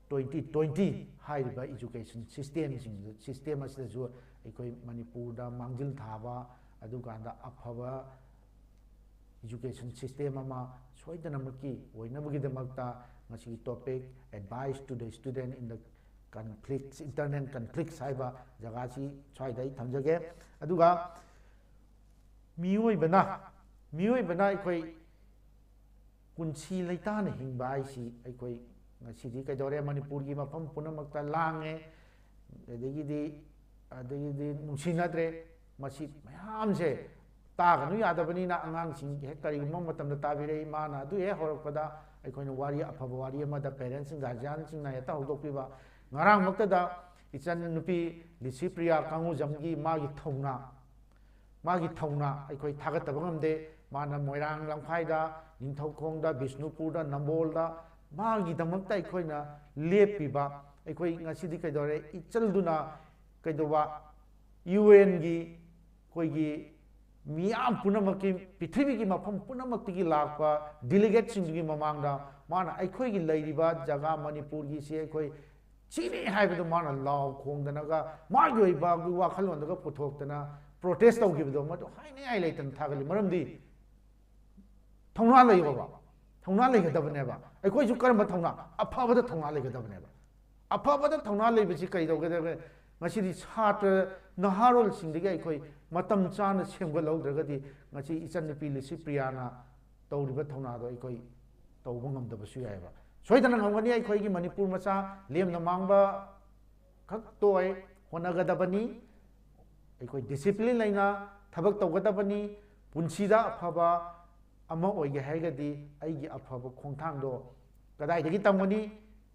ꯇ꯭ꯋꯦꯟꯇꯤ ꯇ꯭ꯋꯦꯟꯇꯤ ꯍꯥꯏꯔꯤꯕ ꯏꯖꯨꯀꯦꯁꯟ ꯁꯤꯁꯇꯦꯝꯁꯤꯡ, ꯁꯤꯁꯇꯦꯝ ꯑꯁꯤꯗꯁꯨ ꯑꯩꯈꯣꯏ ꯃꯅꯤꯄꯨꯔꯗ ꯃꯥꯡꯖꯤꯜ ꯊꯥꯕ, ꯑꯗꯨꯀꯥꯟꯗ ꯑꯐꯕ ꯏꯖꯨꯀꯦꯁꯟ ꯁꯤꯁꯇꯦꯝ ꯑꯃ ꯁꯣꯏꯗꯅꯃꯛꯀꯤ ꯑꯣꯏꯅꯕꯒꯤꯗꯃꯛꯇ ꯉꯁꯤꯒꯤ topic, Advice to the Student in the Conflicts, Internal Conflicts ꯍꯥꯏꯕ ꯖꯒꯥꯁꯤ ꯁ꯭ꯋꯥꯏꯗ ꯑꯩ ꯊꯝꯖꯒꯦ꯫ ꯑꯗꯨꯒ ꯃꯤꯑꯣꯏꯕꯅ, ꯃꯤꯑꯣꯏꯕꯅ ꯑꯩꯈꯣꯏ ꯄꯨꯟꯁꯤ ꯂꯩꯇꯥꯅ ꯍꯤꯡꯕ ꯍꯥꯏꯁꯤ ꯑꯩꯈꯣꯏ ꯉꯁꯤꯗꯤ ꯀꯩꯗꯧꯔꯦ, ꯃꯅꯤꯄꯨꯔꯒꯤ ꯃꯐꯝ ꯄꯨꯝꯅꯃꯛꯇ ꯂꯥꯡꯉꯦ, ꯑꯗꯒꯤꯗꯤ, ꯑꯗꯒꯤꯗꯤ ꯅꯨꯡꯁꯤꯅꯗ꯭ꯔꯦ꯫ ꯃꯁꯤ ꯃꯌꯥꯝꯁꯦ ꯇꯥꯒꯅꯨ ꯌꯥꯗꯕꯅꯤꯅ ꯑꯉꯥꯡꯁꯤꯡ ꯍꯦꯛ ꯀꯔꯤꯒꯨꯝꯕ ꯃꯇꯝꯗ ꯇꯥꯕꯤꯔꯛꯏ꯫ ꯃꯥꯅ ꯑꯗꯨ ꯍꯦꯛ ꯍꯧꯔꯛꯄꯗ ꯑꯩꯈꯣꯏꯅ ꯋꯥꯔꯤ, ꯑꯐꯕ ꯋꯥꯔꯤ ꯑꯃꯗ parents ꯁꯤꯡ, guardian ꯁꯤꯡꯅ ꯍꯦꯛꯇ ꯍꯧꯗꯣꯛꯄꯤꯕ꯫ ꯉꯔꯥꯡꯃꯛꯇꯗ ꯏꯆꯟ ꯅꯨꯄꯤ ꯂꯤꯁꯤꯄ꯭ꯔꯤꯌꯥ ꯀꯥꯡꯉꯨꯖꯝꯒꯤ ꯃꯥꯒꯤ ꯊꯧꯅꯥ, ꯃꯥꯒꯤ ꯊꯧꯅꯥ ꯑꯩꯈꯣꯏ ꯊꯥꯒꯠꯇꯕ ꯉꯝꯗꯦ꯫ ꯃꯥꯅ ꯃꯣꯏꯔꯥꯡ ꯂꯝꯈꯥꯏꯗ, ꯅꯤꯡꯊꯧꯈꯣꯡꯗ, ꯕꯤꯁꯅꯨꯄꯨꯔꯗ, ꯅꯝꯕꯣꯜꯗ ꯃꯥꯒꯤꯗꯃꯛꯇ ꯑꯩꯈꯣꯏꯅ ꯂꯦꯞꯄꯤꯕ, ꯑꯩꯈꯣꯏ ꯉꯁꯤꯗꯤ ꯀꯩꯗꯧꯔꯦ, ꯏꯆꯜꯗꯨꯅ ꯀꯩꯗꯧꯕ, ꯌꯨ ꯑꯦꯟꯒꯤ ꯑꯩꯈꯣꯏꯒꯤ ꯃꯤꯌꯥꯝ ꯄꯨꯝꯅꯃꯛꯀꯤ, ꯄ꯭ꯔꯤꯊꯤꯕꯤꯒꯤ ꯃꯐꯝ ꯄꯨꯝꯅꯃꯛꯇꯒꯤ ꯂꯥꯛꯄ delegate ꯁꯤꯡꯗꯨꯒꯤ ꯃꯃꯥꯡꯗ ꯃꯥꯅ ꯑꯩꯈꯣꯏꯒꯤ ꯂꯩꯔꯤꯕ ꯖꯒꯥ ꯃꯅꯤꯄꯨꯔꯒꯤꯁꯤ ꯑꯩꯈꯣꯏ ꯁꯤꯅꯤ ꯍꯥꯏꯕꯗꯨ ꯃꯥꯅ ꯂꯥꯎ ꯈꯣꯡꯗꯅꯒ ꯃꯥꯒꯤ ꯑꯣꯏꯕ ꯋꯥꯈꯜꯂꯣꯟꯗꯒ ꯄꯨꯊꯣꯛꯇꯅ protest ꯇꯧꯈꯤꯕꯗꯣ, ꯃꯗꯨ ꯍꯥꯏꯅꯤꯡꯉꯥꯏ ꯂꯩꯇꯅ ꯊꯥꯒꯠꯂꯤ꯫ ꯃꯔꯝꯗꯤ ꯊꯧꯅꯥ ꯂꯩꯌꯣꯕ, ꯊꯧꯅꯥ ꯂꯩꯒꯗꯕꯅꯦꯕ꯫ ꯑꯩꯈꯣꯏꯁꯨ ꯀꯔꯝꯕ ꯊꯧꯅꯥ? ꯑꯐꯕꯗ ꯊꯧꯅꯥ ꯂꯩꯒꯗꯕꯅꯦꯕ꯫ ꯑꯐꯕꯗ ꯊꯧꯅꯥ ꯂꯩꯕꯁꯤ ꯀꯩꯗꯧꯒꯗꯕ? ꯉꯁꯤꯗꯤ ꯁꯥꯇ꯭ꯔ ꯅꯍꯥꯔꯣꯜꯁꯤꯡꯗꯒꯤ ꯑꯩꯈꯣꯏ ꯃꯇꯝ ꯆꯥꯅ ꯁꯦꯝꯒꯠꯍꯧꯗ꯭ꯔꯒꯗꯤ ꯉꯁꯤ ꯏꯆꯟꯅꯨꯄꯤ ꯂꯤꯁꯤꯄ꯭ꯔꯤꯌꯥꯅ ꯇꯧꯔꯤꯕ ꯊꯧꯅꯥꯗꯣ ꯑꯩꯈꯣꯏ ꯇꯧꯕ ꯉꯝꯗꯕꯁꯨ ꯌꯥꯏꯑꯕ꯫ ꯁꯣꯏꯗꯅ ꯉꯝꯒꯅꯤ꯫ ꯑꯩꯈꯣꯏꯒꯤ ꯃꯅꯤꯄꯨꯔ ꯃꯆꯥ ꯂꯦꯝꯅ ꯃꯥꯡꯕ ꯈꯛꯇ ꯑꯣꯏ, ꯍꯣꯠꯅꯒꯗꯕꯅꯤ꯫ ꯑꯩꯈꯣꯏ discipline ꯂꯩꯅ ꯊꯕꯛ ꯇꯧꯒꯗꯕꯅꯤ꯫ ꯄꯨꯟꯁꯤꯗ ꯑꯐꯕ ꯑꯃ ꯑꯣꯏꯒꯦ ꯍꯥꯏꯔꯒꯗꯤ ꯑꯩꯒꯤ ꯑꯐꯕ ꯈꯣꯡꯊꯥꯡꯗꯣ ꯀꯗꯥꯏꯗꯒꯤ ꯇꯝꯒꯅꯤ?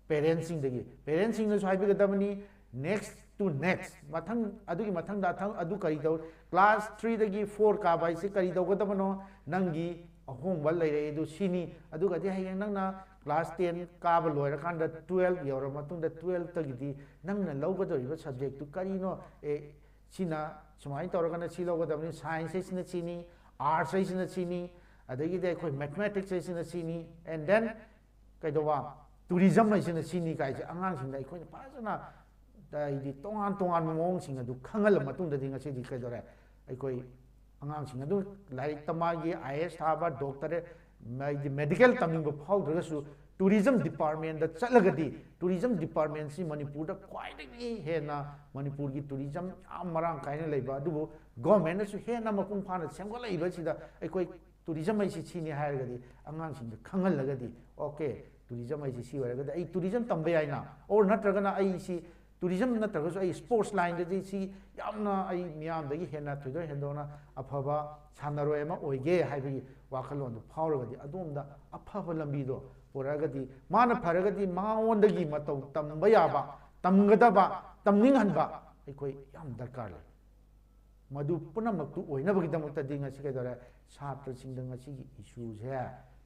Parents ꯁꯤꯡꯗꯒꯤ꯫ Parents ꯁꯤꯡꯅꯁꯨ ꯍꯥꯏꯕꯤꯒꯗꯕꯅꯤ, next to next, ꯃꯊꯪ, ꯑꯗꯨꯒꯤ ꯃꯊꯪꯗ ꯑꯊꯪ-, ꯑꯗꯨ ꯀꯔꯤ ꯇꯧ, class three ꯗꯒꯤ four ꯀꯥꯕ ꯍꯥꯏꯁꯦ ꯀꯔꯤ ꯇꯧꯒꯗꯕꯅꯣ? ꯅꯪꯒꯤ ꯑꯍꯣꯡꯕ ꯂꯩꯔꯛꯑꯦ ꯑꯗꯨ ꯁꯤꯅꯤ꯫ ꯑꯗꯨꯒꯗꯤ ꯍꯌꯦꯡ ꯅꯪꯅ class ten ꯀꯥꯕ ꯂꯣꯏꯔꯀꯥꯟꯗ twelve ꯌꯧꯔꯕ ꯃꯇꯨꯡꯗ twelve ꯇꯒꯤꯗꯤ ꯅꯪꯅ ꯂꯧꯒꯗꯧꯔꯤꯕ subject ꯇꯨ ꯀꯔꯤꯅꯣ? ꯑꯦ, ꯁꯤꯅ ꯁꯨꯃꯥꯏꯅ ꯇꯧꯔꯒꯅ ꯁꯤ ꯂꯧꯒꯗꯕꯅꯤ, science ꯍꯥꯏꯁꯤꯅ ꯁꯤꯅꯤ, arts ꯍꯥꯏꯁꯤꯅ ꯁꯤꯅꯤ, ꯑꯗꯒꯤꯗꯤ ꯑꯩꯈꯣꯏ mathematics ꯍꯥꯏꯁꯤꯅ ꯁꯤꯅꯤ, and then ꯀꯩꯗꯧꯕ, tourism ꯍꯥꯏꯁꯤꯅ ꯁꯤꯅꯤ ꯀꯥꯏꯁꯦ ꯑꯉꯥꯡꯁꯤꯡꯗ ꯑꯩꯈꯣꯏꯅ ꯐꯖꯅ ꯍꯥꯏꯗꯤ ꯇꯣꯉꯥꯟ ꯇꯣꯉꯥꯟꯕ ꯃꯑꯣꯡꯁꯤꯡ ꯑꯗꯨ ꯈꯪꯍꯜꯂ ꯃꯇꯨꯡꯗꯗꯤ ꯉꯁꯤꯗꯤ ꯀꯩꯗꯧꯔꯦ, ꯑꯩꯈꯣꯏ ꯑꯉꯥꯡꯁꯤꯡ ꯑꯗꯨ ꯂꯥꯏꯔꯤꯛꯇ ꯃꯥꯒꯤ I A S ꯊꯥꯕ, doctorate, ꯍꯥꯏꯗꯤ medical ꯇꯝꯅꯤꯡꯕ ꯐꯥꯎꯗ꯭ꯔꯒꯁꯨ tourism department ꯇ ꯆꯠꯂꯒꯗꯤ, tourism department ꯁꯤ ꯃꯅꯤꯄꯨꯔꯗ ꯈ꯭ꯋꯥꯏꯗꯒꯤ ꯍꯦꯟꯅ ꯃꯅꯤꯄꯨꯔꯒꯤ tourism ꯌꯥꯝ ꯃꯔꯥꯡ ꯀꯥꯏꯅ ꯂꯩꯕ, ꯑꯗꯨꯕꯨ government ꯅꯁꯨ ꯍꯦꯟꯅ ꯃꯄꯨꯡ ꯐꯥꯅ ꯁꯦꯝꯒꯠꯂꯛꯏꯕꯁꯤꯗ ꯑꯩꯈꯣꯏ tourism ꯍꯥꯏꯁꯤ ꯁꯤꯅꯤ ꯍꯥꯏꯔꯒꯗꯤ ꯑꯉꯥꯡꯁꯤꯡꯗ ꯈꯪꯍꯜꯂꯒꯗꯤ, okay, tourism ꯍꯥꯏꯁꯤ ꯁꯤ ꯑꯣꯏꯔꯒꯗꯤ ꯑꯩ tourism ꯇꯝꯕ ꯌꯥꯏꯅ, or ꯅꯠꯇ꯭ꯔꯒꯅ ꯑꯩꯁꯤ ꯇꯨꯔꯤꯖꯝ ꯅꯠꯇ꯭ꯔꯒꯁꯨ ꯑꯩ ꯁ꯭ꯄꯣꯔꯠꯁ ꯂꯥꯏꯟꯗꯗꯤ ꯁꯤ ꯌꯥꯝꯅ ꯑꯩ ꯃꯤꯌꯥꯝꯗꯒꯤ ꯍꯦꯟꯅ ꯊꯣꯏꯗꯣꯛ ꯍꯦꯟꯗꯣꯛꯅ ꯑꯐꯕ ꯁꯥꯟꯅꯔꯣꯏ ꯑꯃ ꯑꯣꯏꯒꯦ ꯍꯥꯏꯕꯒꯤ ꯋꯥꯈꯜꯂꯣꯟꯗꯨ ꯐꯥꯎꯔꯒꯗꯤ ꯑꯗꯣꯝꯗ ꯑꯐꯕ ꯂꯝꯕꯤꯗꯣ ꯄꯨꯔꯛꯑꯒꯗꯤ, ꯃꯥꯅ ꯐꯔꯒꯗꯤ ꯃꯉꯣꯟꯗꯒꯤ ꯃꯇꯧ ꯇꯝꯕ ꯌꯥꯕ, ꯇꯝꯒꯗꯕ, ꯇꯝꯅꯤꯡꯍꯟꯕ ꯑꯩꯈꯣꯏ ꯌꯥꯝ ꯗꯔꯀꯥꯔ ꯂꯩ꯫ ꯃꯗꯨ ꯄꯨꯝꯅꯃꯛꯇꯨ ꯑꯣꯏꯅꯕꯒꯤꯗꯃꯛꯇꯗꯤ ꯉꯁꯤ ꯀꯩꯗꯧꯔꯦ? ꯁꯥꯇ꯭ꯔꯁꯤꯡꯗ ꯉꯁꯤꯒꯤ ꯏꯁꯨꯁꯦ,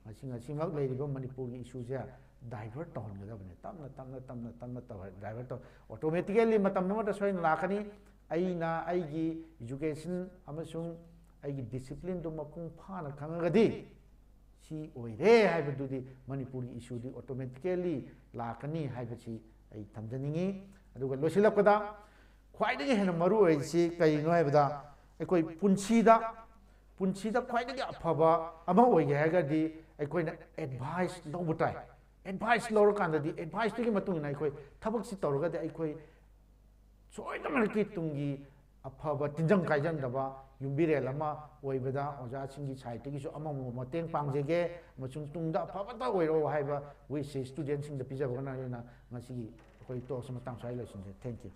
ꯉꯁꯤ, ꯉꯁꯤꯃꯛ ꯂꯩꯔꯤꯕ ꯃꯅꯤꯄꯨꯔꯒꯤ ꯏꯁꯨꯁꯦ ꯗꯥꯏꯚꯔꯠ ꯇꯧꯍꯟꯒꯗꯕꯅꯤ꯫ ꯇꯞꯅ, ꯇꯞꯅ, ꯇꯞꯅ, ꯇꯞꯅ ꯇꯧꯔꯦ, ꯗꯥꯏꯚꯔꯠ ꯇꯧ꯫ ꯑꯣꯇꯣꯃꯦꯇꯤꯀꯦꯜꯂꯤ ꯃꯇꯝ ꯑꯃꯗ ꯁꯣꯏꯅ ꯂꯥꯛꯀꯅꯤ꯫ ꯑꯩꯅ ꯑꯩꯒꯤ ꯏꯖꯨꯀꯦꯁꯟ ꯑꯃꯁꯨꯡ ꯑꯩꯒꯤ ꯗꯤꯁꯤꯄ꯭ꯂꯤꯟꯗꯨ ꯃꯄꯨꯡ ꯐꯥꯅ ꯈꯪꯉꯒꯗꯤ, ꯁꯤ ꯑꯣꯏꯔꯦ ꯍꯥꯏꯕꯗꯨꯗꯤ ꯃꯅꯤꯄꯨꯔꯒꯤ ꯏꯁꯨꯗꯤ ꯑꯣꯇꯣꯃꯦꯇꯤꯀꯦꯜꯂꯤ ꯂꯥꯛꯀꯅꯤ ꯍꯥꯏꯕꯁꯤ ꯑꯩ ꯊꯝꯖꯅꯤꯡꯉꯤ꯫ ꯑꯗꯨꯒ ꯂꯣꯏꯁꯤꯜꯂꯛꯄꯗ ꯈ꯭ꯋꯥꯏꯗꯒꯤ ꯍꯦꯟꯅ ꯃꯔꯨ ꯑꯣꯏꯔꯤꯁꯤ ꯀꯔꯤꯅꯣ ꯍꯥꯏꯕꯗ, ꯑꯩꯈꯣꯏ ꯄꯨꯟꯁꯤꯗ, ꯄꯨꯟꯁꯤꯗ ꯈ꯭ꯋꯥꯏꯗꯒꯤ ꯑꯐꯕ ꯑꯃ ꯑꯣꯏꯒꯦ ꯍꯥꯏꯔꯒꯗꯤ ꯑꯩꯈꯣꯏꯅ ꯑꯦꯗꯚꯥꯏꯁ ꯂꯧꯕ ꯇꯥꯏ꯫ ꯑꯦꯗꯚꯥꯏꯁ ꯂꯧꯔꯀꯥꯟꯗꯗꯤ, ꯑꯦꯗꯚꯥꯏꯁꯇꯨꯒꯤ ꯃꯇꯨꯡ ꯏꯟꯅ ꯑꯩꯈꯣꯏ ꯊꯕꯛꯁꯤ ꯇꯧꯔꯒꯗꯤ ꯑꯩꯈꯣꯏ ꯁꯣꯏꯗꯅꯃꯛꯀꯤ ꯇꯨꯡꯒꯤ ꯑꯐꯕ ꯇꯤꯟꯖꯪ ꯀꯥꯏꯖꯪꯗꯕ ꯌꯨꯝꯕꯤꯔꯦꯜ ꯑꯃ ꯑꯣꯏꯕꯗ ꯑꯣꯖꯥꯁꯤꯡꯒꯤ ꯁꯥꯏꯠꯇꯒꯤꯁꯨ ꯑꯃꯃꯝ ꯃꯇꯦꯡ ꯄꯥꯡꯖꯒꯦ, ꯑꯃꯁꯨꯡ ꯇꯨꯡꯗ ꯑꯐꯕꯇ ꯑꯣꯏꯔꯛꯑꯣ ꯍꯥꯏꯕ ꯋꯤꯁꯁꯤ ꯁ꯭ꯇꯨꯗꯦꯟꯁꯤꯡꯗ ꯄꯤꯖꯕꯒꯅ ꯑꯩꯅ ꯉꯁꯤꯒꯤ ꯑꯩꯈꯣꯏ ꯇꯣꯛꯁꯤ ꯃꯇꯥꯡ ꯁ꯭ꯋꯥꯏ ꯂꯣꯏꯁꯤꯟꯖꯔꯦ꯫ Thank you꯫